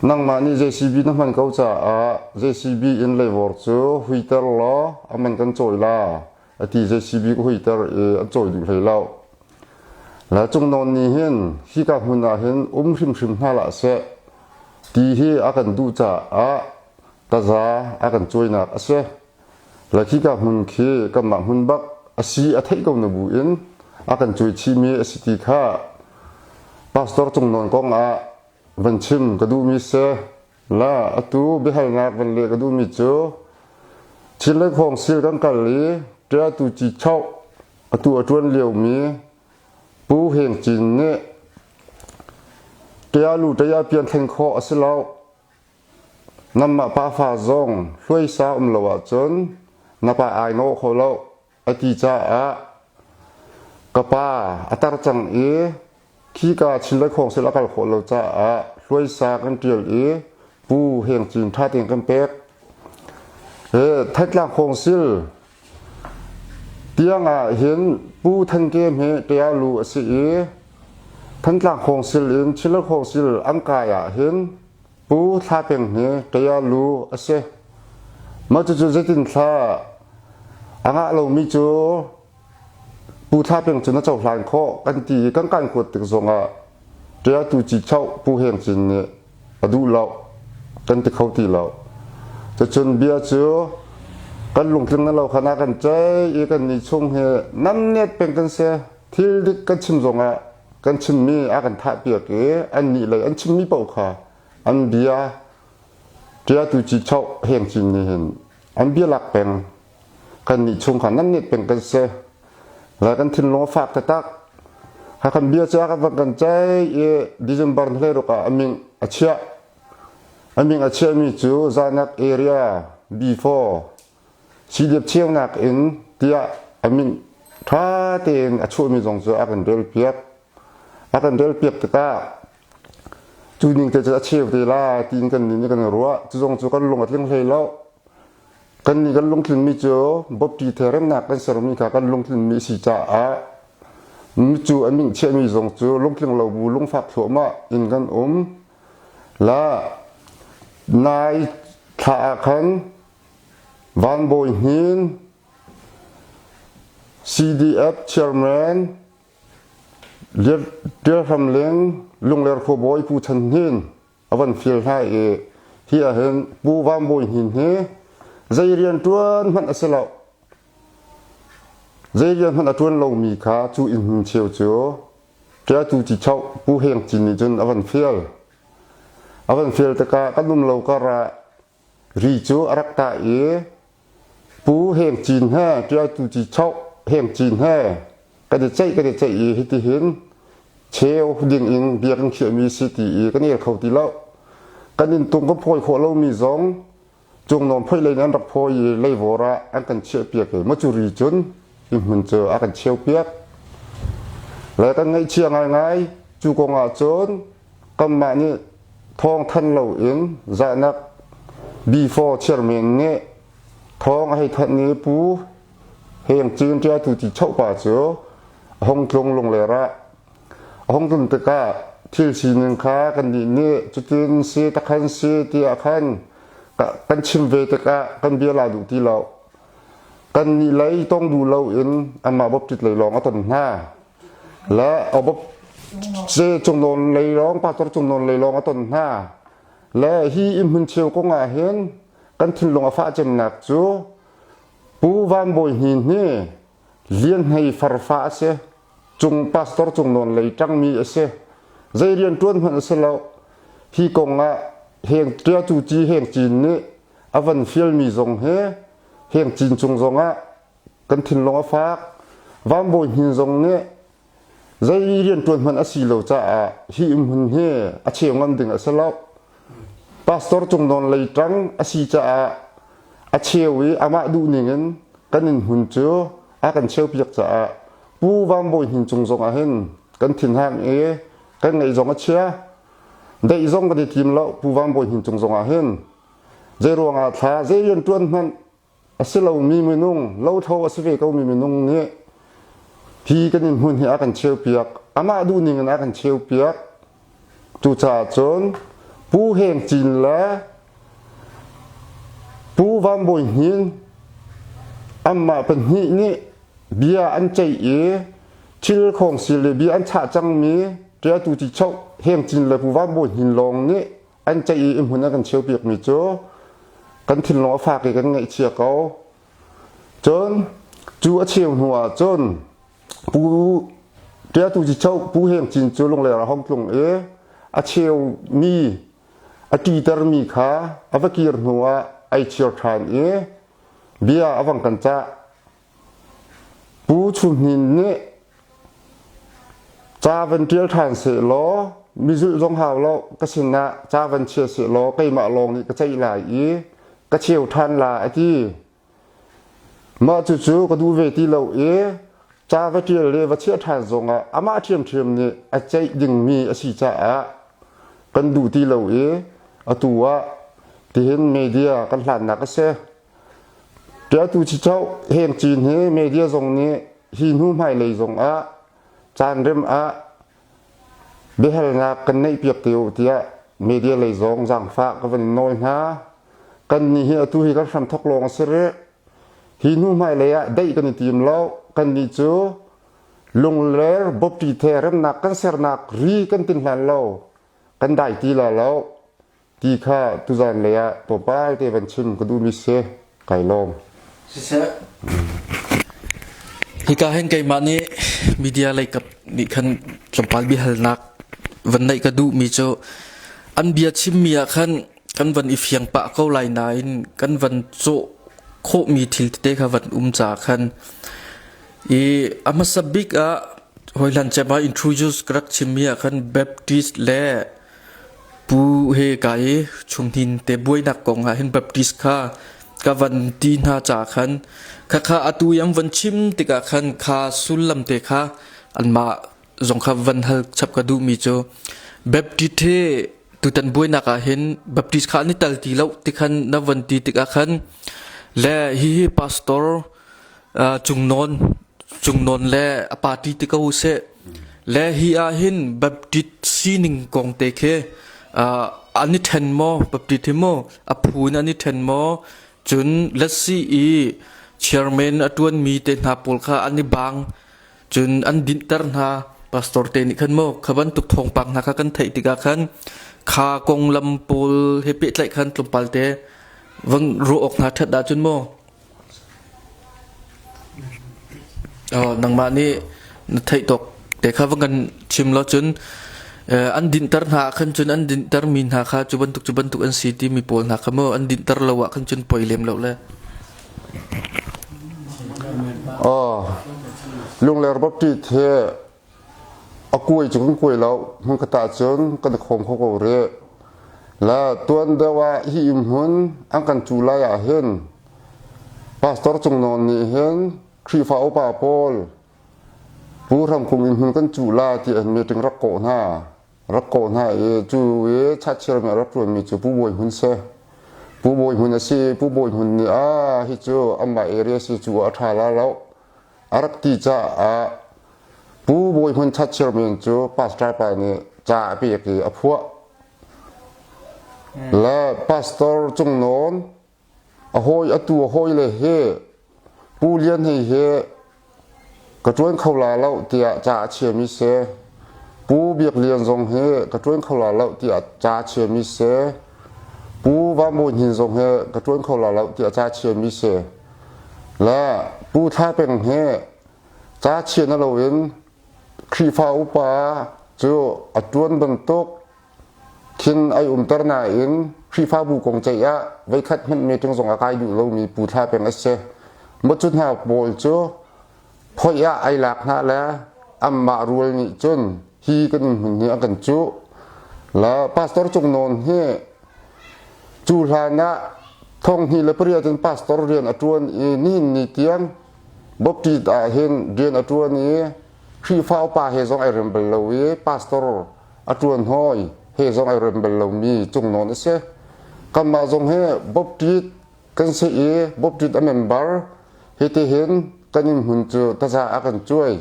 nangmah nih JCB na hman ko caah JCB in leivawr cu huiter law a man kan cawi la a ti JCB ka huiter i an cawi duh hlei lo. Le cungnawn nih hin hika hmun ah hin um hrimhrim hna hlah seh ti hi a kan duh caah taza a kan cuainak a si. Le khika hmun khi kanmah hmun bak a si a theih ko na bu in a kan cuai chihmi a si ti kha pastor cungnawn kong ah van chim ka duhmi si. La atu biahalnak van leh ka duhmi cu Chinland Khawngsil kan kal i ṭiatu ci choh Atu a ṭuan liomi Pu Heng Cin nih Ṭialu ṭaya pian thlen khawh a si lo. Nanmah pafa zong hluaisa um lo ahcun na pa ai nawh kho lo a ti caah ka pa a tar cang i Khika Chin le Khawngsil a kal khawh lo caah hluaisa kan ṭial i Pu Heng Cin ṭha tein kan pek. Thantlang Khawngsil tiang ah hin Pu Than Kem hi ṭialu a si i Thantlang Khawngsil in Chin le Khawngsil an kai ah hin Pu Thla Peng hi ṭialu a si. Mah cucu zeitin thla a ngah lomi cu Pu Thla Peng cu na cohlan khawh kan ti i kan kan kuat tik zongah ṭialtu Cichoh Pu Heng Cin nih a duh lo kan ti kho ti lo. Cucun bia cu kan lungtling na lo khan a kan ceih i kan nih chung hi namnet peng kan si. Thil dik kan chim zongah kan chimmi a kan thah piak i an nih lei an chimmi paoh kha an bia ṭialtu Cichoh Heng Cin nih hin an bia lak peng Kannih chung kha nan nih peng kan si. Le kan thinlung a fak taktak. Hakhan bia cu a kan van kan ceih i December 16 ah a min a chiah. A min a chiahmi cu Zanak area B4 CDF cheunak in tiah a min ṭha tein a chuahmi zong cu a kan relpiak. A kan relpiak tikah cu ning te cu a cheu te la tiin kan nih kan ruah. Cu zong cu kan lung a tling hlei lo. Kan nih kan lungtlinmi cu bawpṭi the remnak kan sermi kha kan lungtlinmi a si caah micu a min chiahmi zong cu lungtling lo bu lungfak thluahmah in kan um. La nai thla ah khan Van Bawi Hnin CDF chairman Tial Hram Ling Lungler khuabawi Pu Chan Hnin a van fial hna i hi ahhin Pu Van Bawi Hnin hi zei rian ṭuan hmanh a si lo. Zei rian hmanh a ṭuan lomi kha cu inn hmun cheu cu Ṭiatu Cichoh Pu Heng Cin nih cun a van fial. A van fial tikah kan um lo kar ah ri cu a rak tah i Pu Heng Cin he Ṭialtu Cichoh Heng Cin he kan i ceih kan i ceih i hitihin cheu ding in bia kan khiahmi si ti i kan el kho ti lo. Kan inntung kan phawi khawh lomi zong cungnawn phoih lei in an rak phawi i leivawr ah an kan chiahpiak i macuri cun hi hmun cu a kan cheupiak. Le kan ngaihchia ngaingai cu kong ah cun kanmah nih thawng thanh loin zahnak B4 chairman nih thawng a hei thanh i Pu Heng Cin Ṭiatu ti chohpa cu a hung tlung Lungler ah. A hung tlun tikah thil sining kha kannih nih cutin si takhan si tiah khan kan chim ve tikah kan bia la duh ti lo. Kannih lei tong duh loin anmah bawpṭit lei lawng a ton hna. Le a bawp ce cungnawn lei lawng pastor cungnawn lei lawng a ton hna. Le hi inn hmun cheu kong ah hin kan thinlung a fah cemnak cu Pu Van Bawi Hnin hi Lian Hlei farfa a si. Cung pastor cungnawn lei ṭangmi a si. Zei rian ṭuan hmanh a si lo. Hi kong ah Heng Ṭiatu Ci Heng Cin nih a van fialmi zong hi Heng Cin cung zong ah kan thinlung a fak. Van Bawi Hnin zong nih zei rianṭuan hmanh a si lo caah hi hmun hi a cheu ngam ding a si lo. Pastor Cungnawn lei ṭang a si caah a cheu i amah duhning in kan inn hmun cu a kan cheupiak caah Pu Van Bawi Hnin cung zong ah hin kan thinhang i kan ngaih zong a chia. Daih zong kan i tim lo Pu Van Bawi Hnin cung zong ah hin. Zei ruangah thla zei rianṭuan hmanh a si lomi minung, lothlo a si ve komi minung nih hi kan inn hmun hi a kan cheupiak, amah duhning in a kan cheupiak. Cucaah cun Pu Heng Cin le Pu Van Bawi Hnin anmah pahnih nih bia an ceih i thil khawngsil le bia an chah cangmi Ṭiatu Cichoh Heng Cin le Pu Van Bawi Hnin lawng nih an ceih i hmun an kan cheupiakmi cu kan thinlung a fak i kan ngaihchia ko. Cun cu a cheu hnu ah cun Pu Ṭiatu Cichoh Pu Heng Cin cu Lungler a hong tlung i a cheumi a ṭitermi kha a va kir hnu ah ai chir ṭhan i bia a vang kan cah. Pu Chum Hnin nih ca van ṭial ṭhan sehlaw mizulh zong hau lo ka sinah ca van chia sehlaw keimah lawng nih ka ceih lai i ka cheu ṭhan la a ti. Mah cucu ka duh ve ti lo i ca va ṭial le va chiah ṭhan zongah amah ṭhiamṭhiam nih a ceih dingmi a si caah kan duh ti lo i atu ah tihin media kan hlannak a si. Ṭialtu Chichoh Heng Cin hi media zong nih hi hnu hmailei zong ah caan rem ah biahalnak kan neihpiak te u tiah media lei zong zaangfah ka van nawl hna. Kannih hi atu hi kan hramthok lawng a si rih. Hi hnu hmailei ah daih kan i tim lo. Kannih cu Lungler Bawpṭi the remnak kan sernak ri kan tin hlan lo. Kan dai ti la lo. Ti kha tuzan lei ah tlawmpal te van chim ka duhmi si. Kai lawm. Siseh. Hika hin keimah nih media lei kap nih khan tlawmpal biahalnak van neih ka duhmi cu an bia chimmi ah khan kan van i fiang pah ko lai nain kan van cawh khawhmi thil tete kha van um caah khan i a hmasa bik ah Hawihlan cem ah introduce ka rak chimmi ah khan Baptist le Pu he ka i chunghnin te buainak kong ah hin Baptist kha ka van ti hna caah khan khakha atu i an van chim tikah khan kha sullam te kha anmah zong kha van hal chap ka duhmi cu Baptist he tutan buainak ah hin Baptist kha an i tal ti lo ti khan na van ti tikah khan le hihi pastor Cungnawn Cungnawn le a party ti ko usih. Le hi ah hin Baptist sining kong te khi an i ṭhen maw Baptist hi maw a phu in an i ṭhen maw cun let's see i chairman a ṭuanmi te hna pawl kha an i bang cun an dinhter hna pastor te nih khan maw kha bantuk thawngpang hna kha kan theih tikah khan kha konglam pawl he pehtlaih khan tlawmpal te vang ruah awk hna ṭhat ahcun maw Nangmah nih na theih tawk te kha va kan chim law cun an dinhter hna ah khan cun an dinhtermi hna kha cu bantuk cu bantuk an si timi pawl hna kha maw an dinhter lo ah khan cun poi lem lo le. Lungler Baptist he a kuai cu kan kuai lo hmunkhat ah cun kan i khawm kho ko rih. Le tuan deuh ah hi inn hmun an kan cu lai ah hin Pastor Cung Nawn nih hin Khrihfa upa pawl Pu Hram Kung inn hmun kan cuh la ti an meeting rak kawh hna. Rak kawh hna i cu i chatchiarmi a rak ṭuanmi cu Pu Bawi Hmun si. Pu Bawi Hmun a si. Pu Bawi Hmun nih a hi cu amah area si cu a ṭha la lo. A rak ti caah Pu Bawi Hmun Chat Chairman cu pastor pa nih ca a pek i a phuah. Le pastor Cung Nawn a hawi atu a hawi le hi Pu Lian Hei hi ka ṭuan kho la lo tiah ca a chiami si. Pu Biak Lian zong hi ka ṭuan kho la lo tiah ca a chiami si. Pu Van Bawi Hnin zong hi ka ṭuan kho la lo tiah ca a chiami si. Le Pu Thla Peng hi ca chia na loin Khrihfa upa cu a ṭuan bantuk khin ai umter nain Khrihfabu kong ceih ah voikhat hmanh meeting zong a kai duh lomi Pu Thla Peng a si. Maw cu hna pawl cu phoih ah ai lak hna le anmah rual nih cun hi kan hmun hi an kan cuh. Le Pastor Cung Nawn hi Cu hlan ah 2008 in pastor rian a ṭuan i nihin ni tiang Baptist ah hin rian a ṭuan i Khrihfa upa he zong ai rem bal lo i pastor a ṭuan hawi he zong ai rem bal lomi cungnawn a si. Kanmah zong hi Baptist kan si i Baptist a member hitihin kan inn hmun cu taza a kan cuai.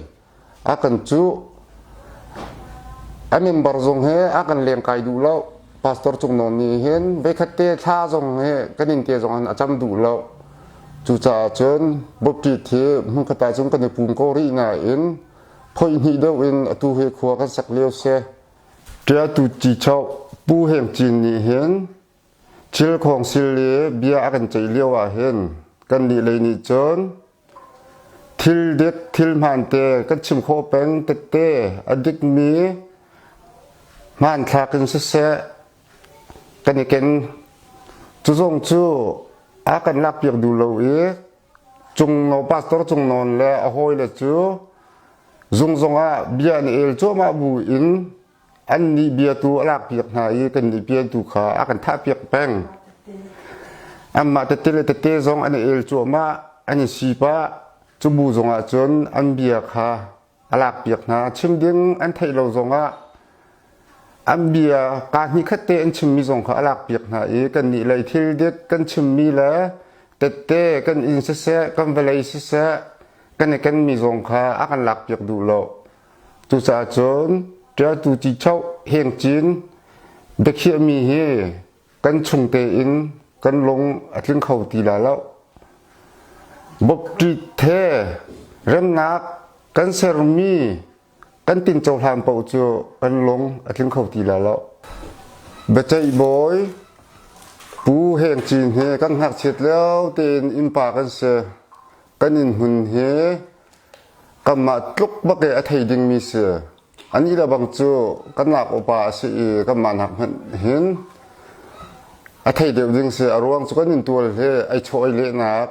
A kan cuh. A member zong he a kan lengkai duh lo. Pastor Cung Nawn nih hin veikhat te thla zong he kan inn te zong hin a cam duh lo. Cucaah cun Baptist hi hmunkhat ah cun kan i pum ko rih nain phoih hnih deuh in atu hi khua kan sak lio si. Ṭiatu Cichoh Pu Heng Cin nih hin thil khawngsil i bia a kan ceih lio ah hin kannih lei nih cun Thil dik, thil hmaante kan chim khawh peng tette a dikmi hmanthlak in siseh kan i ken. Cu zong cu a kan lakpiak duh lo i cungno pastor cungnawn le a hawile cu zung zongah bia an el cuahmah bu in Annih bia tu a lakpiak hna i kannih bia tu kha a kan thahpiak peng. Anmah tete le tete zong an i el cuahmah, an i sipah. Cu bu zongah cun an bia kha a lakpiak hna. Chim ding an theih lo zongah an bia kaa hnih khat te an chimmi zong kha a lakpiak hna i kannih lei thil dik kan chimmi le tette kan inn siseh, kan vawlei siseh, kan i kenmi zong kha a kan lakpiak duh lo. Cucaah cun ṭialtu cichoh hengcin biakhiahmi hi kan chung tein kan lung a tling kho ti lai lo. Bawkṭit he remnak kan sermi kan tinco hlan paoh cu kan lung a tling kho ti lai lo. Biaceih bawi Pu Heng Cin he kan ngakchiat lio tein innpa kan si. Kan inn hmun hi Kanmah tluk bak i a thei dingmi si. Anih le bang cu kan nak upa a si i kanmah nak hmanh hin a thei deuh ding si. A ruang cu kan intual hi ei chaw ei lehnak,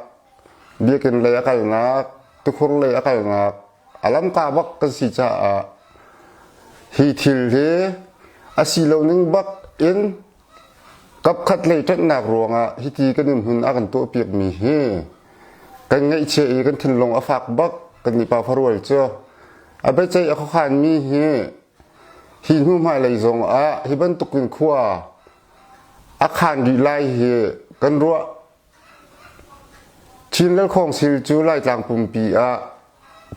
biakinn lei a kalnak, tukhur lei a kalnak. A lamka bak kan si caah hi thil hi a si lo ning bak in kapkhat lei ṭanhnak ruangah hiti kan in hmun a kan tuahpiakmi hi kan ngaihchia i kan thinlung a fak bak kan nih pa farual cu a biaceih a khuakhanmi hi hi hnu hmailei zong ah hi bantukin khua a khan rih lai hi kan ruah. Chin Lalkhawng sil cu Laitlang pumpi ah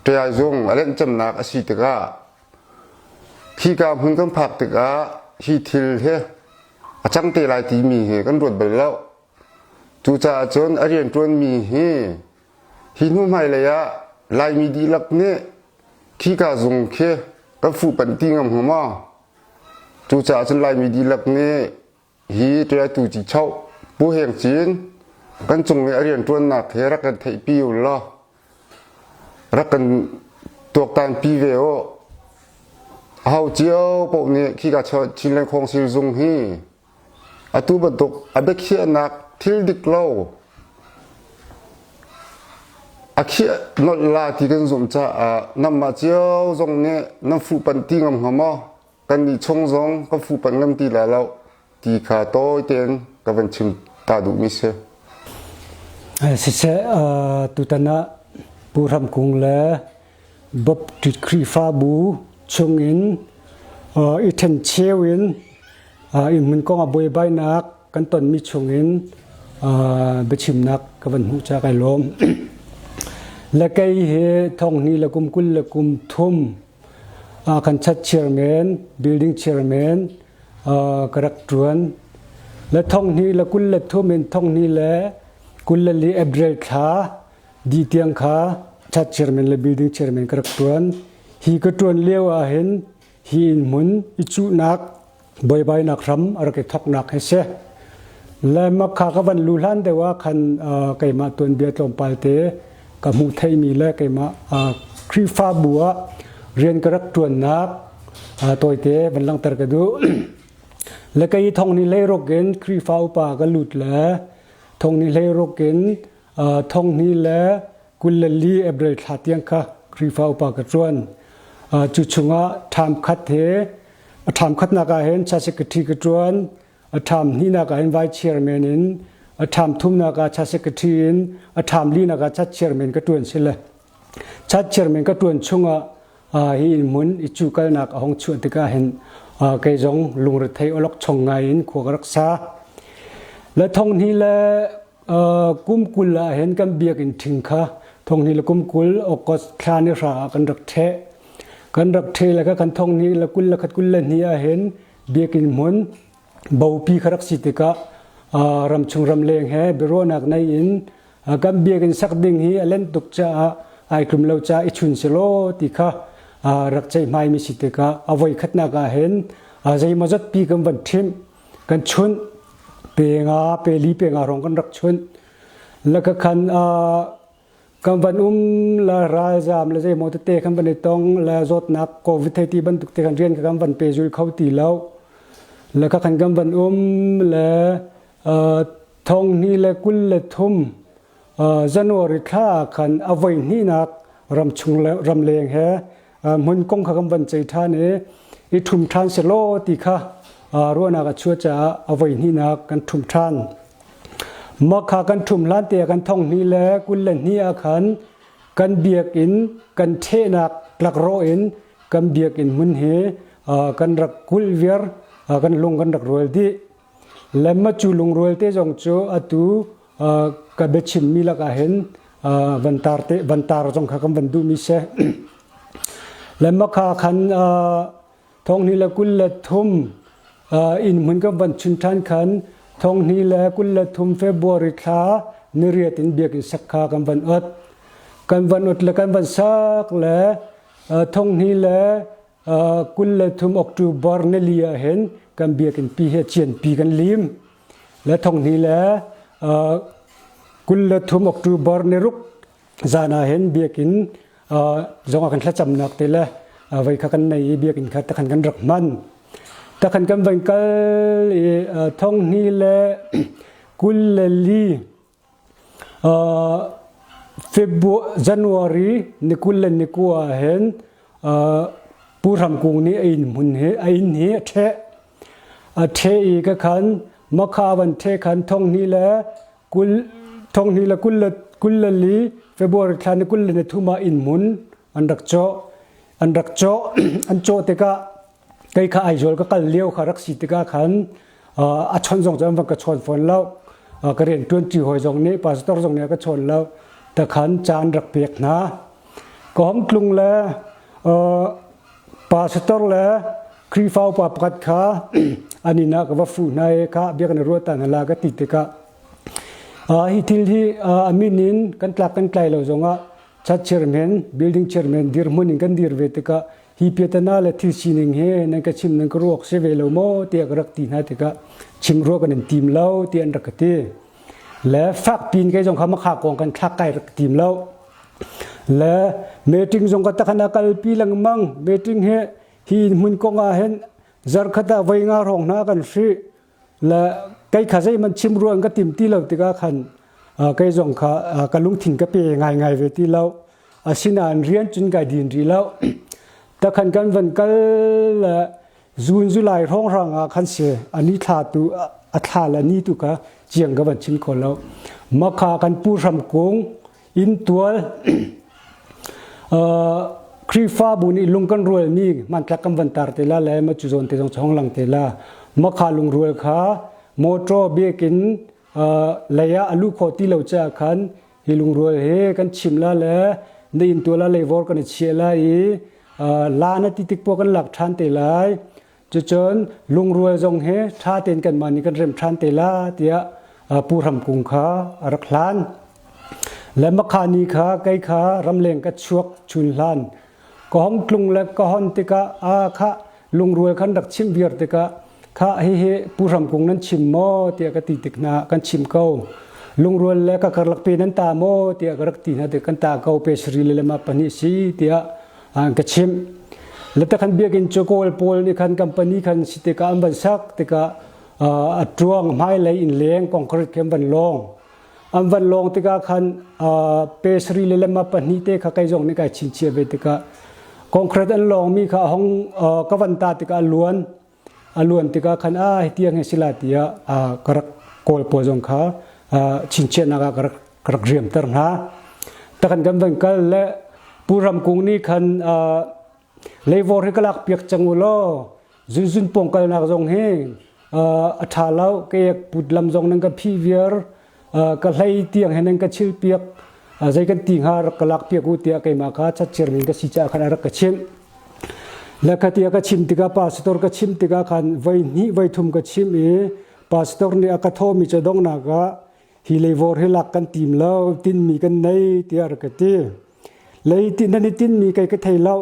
ṭiaizung a lenhcemnak a si tikah khika hmun kan phak tikah hi thil hi a cang te lai timi hi kan ruat bal lo. Cucaah cun a rianṭuanmi hi hi hnu hmailei ah Laimi dihlak nih khika zung khi kan fuhpanh ti ngam hnga maw? Cucaah cun Laimi dihlak nih hi ṭialtu cichoh Pu Heng Cin kan cung i a rianṭuannak hi rak kan theihpi u law rak kan tuaktanpi ve u. Aho cio paoh nih khika Chinland Khawngsil zung hi atu bantuk a biakhiahnak thil dik lo a khiah nolh la ti kan zumh caah nanmah cio zong nih nan fuhpanh ti ngam hnga maw? Kannih chung zong kan fuhpanh ngam ti lai lo ti kha tawi tein ka van chim ta duhmi si. Siseh, tutan ah Pu Hram Kung le Baptist Khrihfabu chungin i ṭhencheu in innhmun kong ah buaibainak kan tonmi chungin biachimnak ka van hmuh caah kai lawm. Le kei hi thonghnih le kum 20 le kum thum kan chat chairman, building chairman ka rak ṭuan. Le thonghnih le 23 in thonghnih le 24 April thla dih tiang kha chat chairman le building chairman ka rak ṭuan. Hi ka ṭuan lio ah hin hi inn hmun i cuhnak buaibainak hram a rak i thawknak hi si. Le makha ka van lu hlan deuh ah khan keimah tuanbia tlawmpal te ka hmuh theimi le keimah Khrihfabu ah rian ka rak ṭuannak tawite van langhter ka duh. Le kei thong ni hleiruk in Khrihfa upa ka lut le thong ni hleiruk in thong ni le 24 April thla tiang kha Khrihfa upa ka ṭuan. Cu chungah ṭham khat he a ṭham khatnak ah hin cha secretary ka ṭuan, a ṭham hnihnak ah hin vice chairman in, a ṭham thumnak ah cha secretary in, a ṭham linak ah chat chairman ka ṭuan si le. Chat chairman ka ṭuan chungah hi inn hmun i cu kalnak a hong chuah tikah hin kei zong lungrethei awlok chong ngai in khua ka rak sa. Le thong hnih le kum 20 ah hin kan biakinn ṭhing kha thong hnih le kum 20 August thla ni hra ah kan rak ṭheh. Kan rak ṭheh le kha kan thong hnih le 21 22 ah hin biakinn hmun bopi kha rak si tikah ramchung ramleng he biaruahnak nei in kan biakinn sak ding hi a len tuk caah ai tlum lo caah i chun selaw ti kha rak ceihmai mi si tikah a voi khatnak ah hin zeimawzat pi kan van ṭhimh kan chunh pe nga pe li pe nga rong kan rak chunh la ka khan kan van um la ralzam le zeimaw tete kan van i tong le zawtnak covid thei ti bantuk te kan rian kan van pe zul kho ti lo le ka khan kan van um le thong hnih le 23 January thla khan a voi hnihnak ramchung le ramleng he hmun kong kha kan van cei ṭhan i i ṭhum ṭhan selaw ti kha ruahnak a chuah caah a voi hnihnak kan ṭhum ṭhan. Mah kha kan ṭhum hlan te kan thong hnih le 22 ah khan kan biakinn kan ṭhehnak tlakrawh in kan biakinn hmun hi kan rak kulh viar kan lung kan rak rual dih. Lemma cu lungrual te zong cu atu ka biachimmi lakah hin van tar te van tar zong kha kan van duhmi si. Lemma kha khan thonghnih le 23 inn hmun kan van chun ṭhan khan thonghnih le 23 February thla niriat in biakinn sak kha kan van ot. Kan van ot le kan van sak le thonghnih le 23 October nili ah hin kan biakinn pi hi cianpi kan lim. Le thonghnih le 23 October ni ruk zan ah hin biakinn zong ah kan thlacamnak te le voi kha kan nei i biakinn kha takhan kan rak hman. Takhan kan van kal i thonghnih le 24. February January ni 20 le ni 9 ah hin Pu Hram Kung nih a inn hmun hi a inn hi a ṭheh. A ṭheh i ka khan Makha van ṭheh khan thonghnih le kul thonghnih le kul le kul le li February thla ni 23 ah inn hmun an rak cawh. An rak cawh. An cawh tikah kei kha Aizawl ka kal lio kha rak si tikah khan a chawnh zong cu an van ka chawn fawn lo. Ka rian ṭuanṭi hawi zong nih pastor zong nih a ka chawn lo. Takhan caan rak pek hna. Ka hong tlung le pastor le Khrihfa upa pakhat kha an inn ah ka va fuh hna i kha biak na ruat ta hna la ka ti tikah hi thil hi a min in kan tlak kan tlai lo zongah church chairman, building chairman dirhmun in kan dir ve tikah hi piatana le thil sining hi nan ka chim nan ka ruak si ve lo maw tiah ka rak ti hna tikah chim rua kan in tim lo tiah an rak ka ti. Le fak pin kei zong kha makha kong kan thlak kai rak tim lo. Le meeting zong ka takhan a kalpi lengmang. Meeting hi hi hmun kong ah hin zarkhat ah voi nga hrawng hna kan hri. Le kei kha zeihmanh chim ruang ka tim ti lo tikah khan kei zong kha ka lungthin ka pe ngaingai ve ti lo. Asinain rian cun kai din rih lo. Takhan kan van kal le Zun July hrawnghrang ah khan si ani thla tu a thla le ni tu kha chiang ka van chim kho lo. Makha kan pu hram kung inn tual Khrihfabu nih lung kan rualmi hmanthlak kan van tar te la le ma cu zawn te zong chong lang te la. Makha lungrual kha motor biakinn lei ah a luh khawh ti lo caah khan hi lungrual hi kan chim la le na inn tual ah leivawr kan i chiah lai i la na ti tik poah kan lak ṭhan te lai. Cucun lungrual zong hi ṭha tein kanmah nih kan remh ṭhan te la tiah Pu Hram Kung kha a rak hlan. Le Makhani kha kei kha ramleng ka chuak chun hlan. Ka hong tlung le ka hon tikah a kha lungrual khan rak chimh viar tikah kha hihi Pu Hram Kung nan chim maw tiah ka ti tik hna kan chim ko. Lungrual le ka karlak pe nan ta maw tiah ka rak ti hna tik kan ta ko pe sari le lema pahnih si tiah an ka chimh. Le takhan biakinn cu Kawl pawl nih khan company khan si tikah an van sak tikah a tuang hmailei in leng concrete khi an van lawng. An van lawng tikah khan pe sari le lema pahnih te kha kei zong nih kai chinchiah ve tikah concrete an lawngmi kha a hong ka van ta tikah a luan. A luan tikah khan a hi tiang hi sila tiah ka rak kawl pawl zong kha chinchiahnak ah ka rak ka rak riamter hna. Takan kan van kal le Pu Ram Kung nih khan leivawr hi ka lak piak cang u law zunzun pawng kalnak zong hi a ṭha lo ke put lam zong nan ka phih viar ka hlei tiang he nan ka chil piak zei kan ti hnga rak ka lak piak u tiah keimah kha chatchir min ka si caah khan a rak ka chimh. Le kha tiah ka chim tikah pastor ka chim tikah khan voi hnih voi thum ka chim i pastor nih a ka thawmi cu donghnak ah hi leivawr hi lak kan tim lo tinmi kan nei tiah rak ka ti lei ti nan i tinmi kei ka thei lo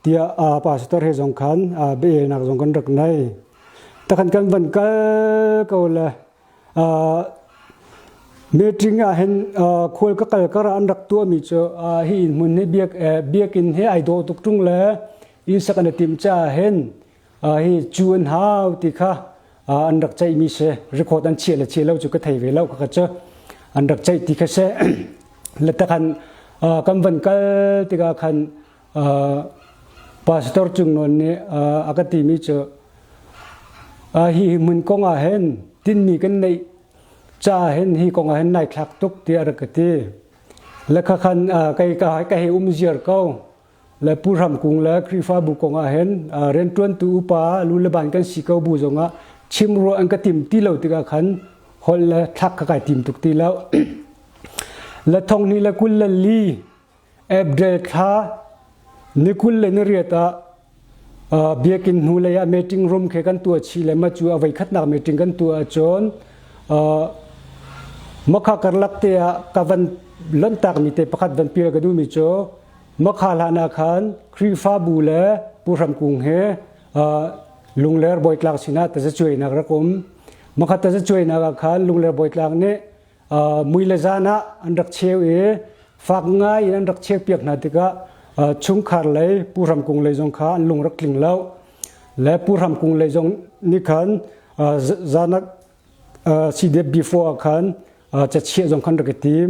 tiah pastor he zong khan biaelnak zong kan rak nei takhan kan van kal ko le meeting ah hin khual ka kal kar an rak tuahmi cu hi inn hmun hi biak biakinn he ai dawh tuk ṭung le inn sak an i timh caah hin hi cu an hau ti kha an rak ceihmi si record an chiah le chiah lo cu ka thei ve lo ka cu an rak ceih ti kha si le takhan kan van kal tikah khan pastor Cung Nawn nih a ka timi cu hi hmun kong ah hin tinmi kan neih caah hin hi kong ah hin nai thlak tuk tiah a rak ka ti le kha khan kei ka hei um ziar ko le Pu Hram Kung le Khrihfabu kong ah hin rianṭuantu upa lu le ban kan si ko bu zongah chim ruah an ka tim ti lo tikah khan holh le thlak kha kai tim tuk ti lo. Le thong ni le 24 April thla ni 28 ah biakinn hnu lei ah meeting room khe kan tuah chih le ma cu a voi khatnak meeting kan tuah ahcun makha karlak te ah ka van lontakmi te pakhat van pial ka duhmi cu Makha hlan ah khan Khrihfabu le Pu Hram Kung he Lungler Bawitlang sinah tazacuainak rak um. Makha tazacuainak ah khan Lungler Bawitlang nih mui le zan ah an rak cheu i fak ngai in an rak cheu piak hna tikah chungkhar lei Pu Hram Kung lei zong kha an lung rak tling lo. Le Pu Hram Kung lei zong nih khan zan ah CDF before ah khan cachiah zong khan rak i tim.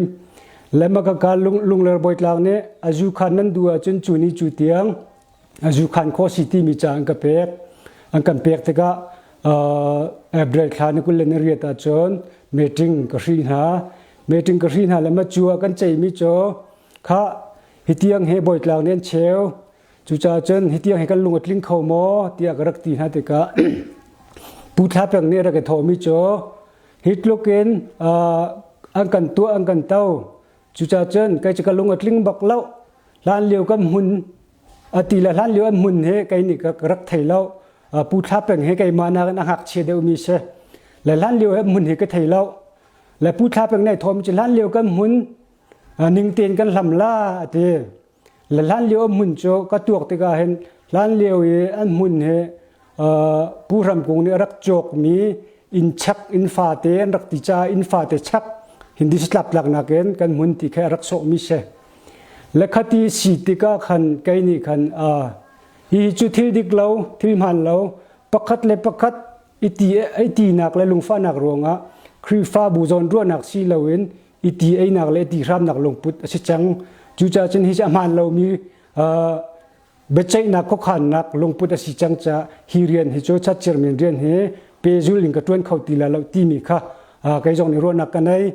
Le maka Lungler Bawitlang nih a zu khan nan duh ahcun cu ni cu tiang a zu khan khawh si timi ca an ka pek. An kan pek tikah April thla ni 28 ahcun meeting ka hri hna. Meeting ka hri hna le macu ah kan ceihmi cu kha hi tiang he Bawitlang nih an cheu. Cucaah cun hi tiang hi kan lung a tling kho maw tiah ka rak ti hna tikah Pu Thla Peng nih a rak i thawhmi cu Hi tluk in an kan tuah an kan to. Cucaah cun kei cu ka lung a tling bak lo. Hlan lio kan hmun a ti le hlan lio an hmun hi kei nih ka rak thei lo. Pu Thla Peng hi keimah nakin a ngakchia deuhmi si. Le hlan lio he hmun hi ka thei lo. Le Pu Thla Peng nih thawm cu hlan lio kan hmun ning tein kan hlam la a ti. Le hlan lio a hmun cu ka tuak tikah hin hlan lio i an hmun hi Pu Hram Kung nih a rak cawkmi inn chak inn fate an rak ti caah inn fate chak Hindi satlap tlaknak in kan hmun ti kha a rak sawhmi si. Le khati si tikah khan kei nih khan hi cu thil dik lo, thil hmaan lo, pakhat le pakhat i ti i tinak le lungfahnak ruangah Khrihfabu zawnruahnak si loin i ti einak le ti hramnak lungput a si cang. Cucaah cun hi cu a hmaan lomi biaceihnak khuakhannak lungput a si cang caah hi rian hi cu chatchirmin rian hi pehzul in ka ṭuan kho ti lai lo timi kha kei zong nih ruahnak ka nei.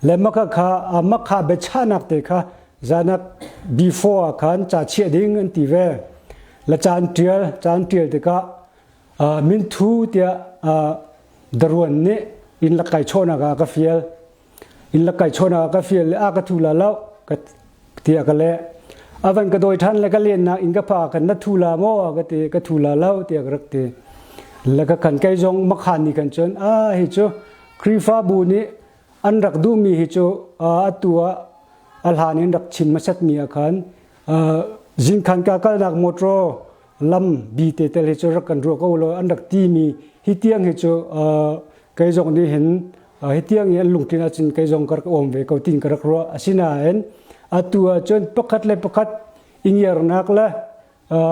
Le maka kha makha biachahnak te kha zanak before ah khan ca chiah ding an ti ve. Le caan ṭial caan ṭial tikah minthu tiah daruan nih inn la kai chawhnak ah ka fial. Inn la kai chawhnak ah ka fial le a ka thu la lo ka tiah ka leh. A van ka dawi ṭhan le ka lennak inn ka pha kan na thu la maw ka ti ka thu la lo tiah ka rak ti. Le ka kan kei zong makhan ni kan cun a hi cu Khrihfabu nih an rak duhmi hi cu atu ah a hlan in rak chim hmasatmi ah khan zingkhan ka kalnak motor lam bi te tel hi cu rak kan ruah ko law an rak timi hi tiang hi cu kei zong nih hin hi tiang i an lungtlin ahcun kei zong ka rak awm ve ko tin ka rak ruah asinain atu ahcun pakhat le pakhat i ngiarnak le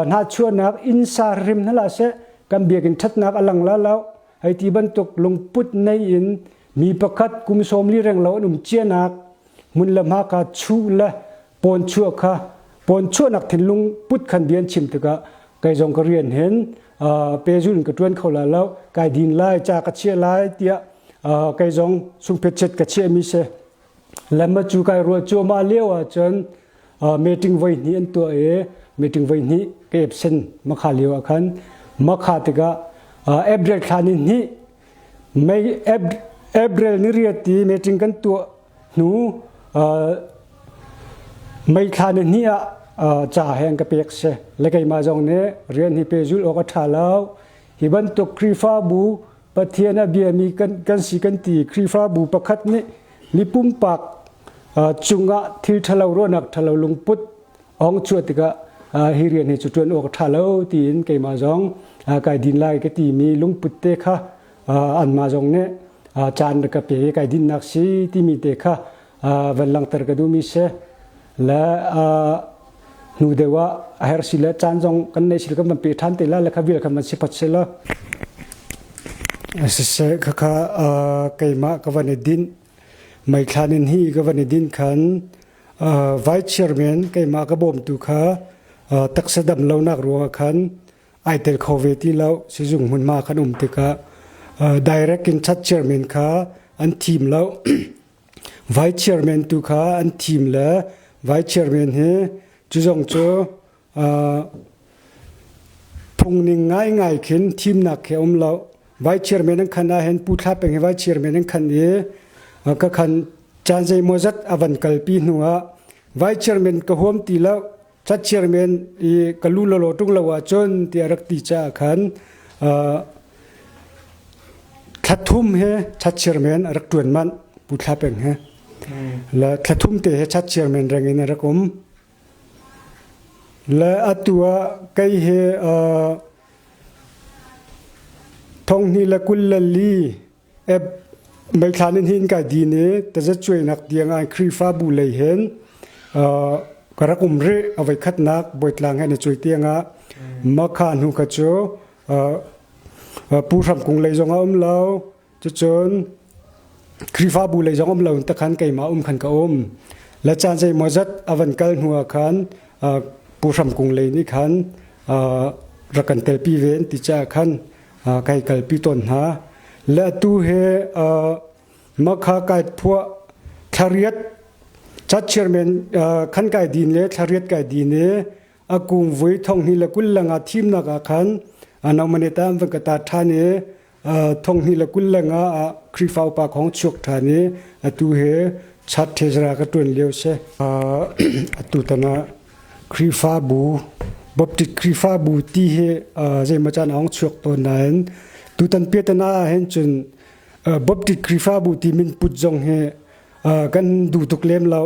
hnahchuahnak innsa hrim hna hlah seh kan biakinn ṭhatnak a lang la lo hei ti bantuk lungput nei in mi pakhat kum 40 reng lo an um cianak hmun le hma ka chuh le pawn chuah kha pawn chuahnak thinlung put khan bia an chim tikah kei zong ka rian hin pezul in ka ṭuan kho la lo kai din lai ca ka chiah lai tiah kei zong sungphetchet ka chiah mi si lema cu kai ruah cuahmah lio ahcun meeting voi hnih an tuah i meeting voi hnih ka absent makha lio ah khan makha tikah April thla ni hnih May April ni riat ti meeting kan tuah hnu May thla ni hnih ah ca he an ka pek si le keimah zong nih rian hi pehzulh awk a ṭha lo hi bantuk Khrihfabu Pathian a biami kan, kan si kan ti Khrihfabu pakhat nih mi pumpak cungah thil ṭhalo ruahnak ṭhalo lungput ong chuah tikah hi rian hi cu ṭuan awk a ṭha lo tiin keimah zong kai din lai ka timi lungput te kha anmah zong nih caan ka pe kai dinnak si timi te kha van langhter ka duhmi si le hnu deuh ah a her si le caan zong kan nei si kan van pe ṭhan te la le kha vial khan van si phat si la Siseh khakha keimah ka van i dinh meithlan in hi ka van i dinh khan vice chairman keimah ka bawmtu kha taksa dam lonak ruangah khan ai tel kho ve ti lo sizung hmunhma kan um tikah direct in chat chairman kha an thim lo Vice chairman tu kha an thim le vice chairman hi cu zong cu phungning ngaingai khin thimnak khi a um lo. Vice chairman an khan ahhin Pu Thla Peng hi vice chairman an khan i ka khan caan zeimawzat a van kalpi hnu ah vice chairman ka huam ti lo Chat chairman i ka lu lolo ṭung lo ahcun tiah rak ti caah khan thla thum he chat chairman a rak ṭuan manh Pu Thla Peng he. Le thla thum te he chat chairman reng in a rak um. Le atu ah kei he thonghnih le 24 Meithlan in hin kai din i tazacuainak tiang ah Khrihfabu lei hin ka rak um rih a voikhatnak bawitlang he na cuai tiangah makha hnu kha cu Pu Hram Kung lei zong a um lo cucun Khrihfabu lei zong um lo in takhan keimah um khan ka um. Le caan zeimaw zat a van kal hnu ah khan Pu Hram Kung lei nih khan rak kan telpi ve an ti caah khan kai kalpi tawn hna. Le atu he Makha kai phuah thlariat chat chairman khan kai din le thlariat kai din i a kung vui thong hnih le 25 thimnak ah khan nominate an van ka ta ṭhan i 2025 ah Khrihfa upa khong chuak ṭhan i atu he chat treasurer ka ṭuan lio si. Atu tan ah Khrihfabu Baptist Khrihfabu ti hi zeimaw caan a hung chuak tawn nain tutan piatana ah hin cun Baptist Khrihfabu ti min put zong hi kan duh tuk lem lo.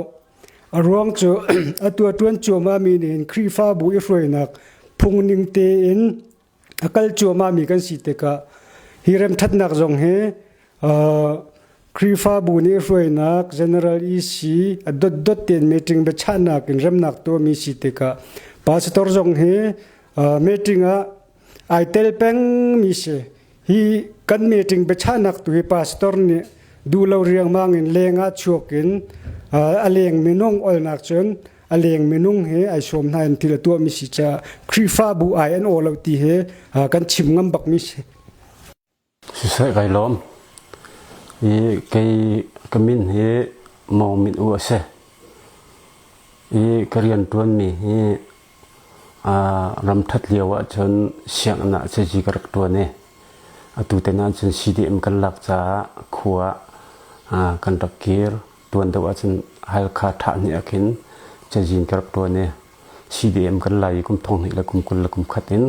A ruang cu atu a ṭuan cuahmah mi nih hin Khrihfabu i hruainak phungning tein a kal cuahmah mi kan si tikah hi remṭhatnak zong hi Khrihfabu nih hruainak General EC a dotdot tein meeting biachahnak in remnak tuahmi si tikah pastor zong hi meeting ah ai tel pengmi si. Hi kan meeting biachahnak tu hi pastor nih duh lo riangmang in leng ah chuak in a leng minung olnak cun a leng minung he ai sawm hna in thil a tuahmi si caah Khrihfabu ai an aw lo ti hi kan chim ngam bakmi si. Siseh kai lawm. I kei ka min hi Mawng Min U a si. I ka rian ṭuanmi hi ram ṭhat lio ahcun sianginn ah cazi ka rak ṭuan i atu te ahcun CDM kan lak caah khua ah kan rak kir. Tuan deuh ahcun Halkha Ṭhahni ah khin cazin ka rak ṭuan i CDM kan lai i kum thong hnih le kum 21 in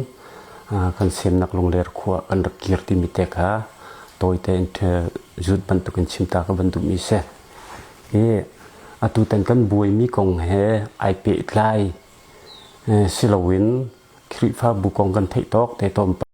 kan semnak Lungler khua kan rak kir timi te kha tawite in zut bantukin chimta ka van duhmi si. Hi atutan kan buaimi kong he ai pehtlai si loin Khrihfabu kong kan theih tawk te tlawmpal.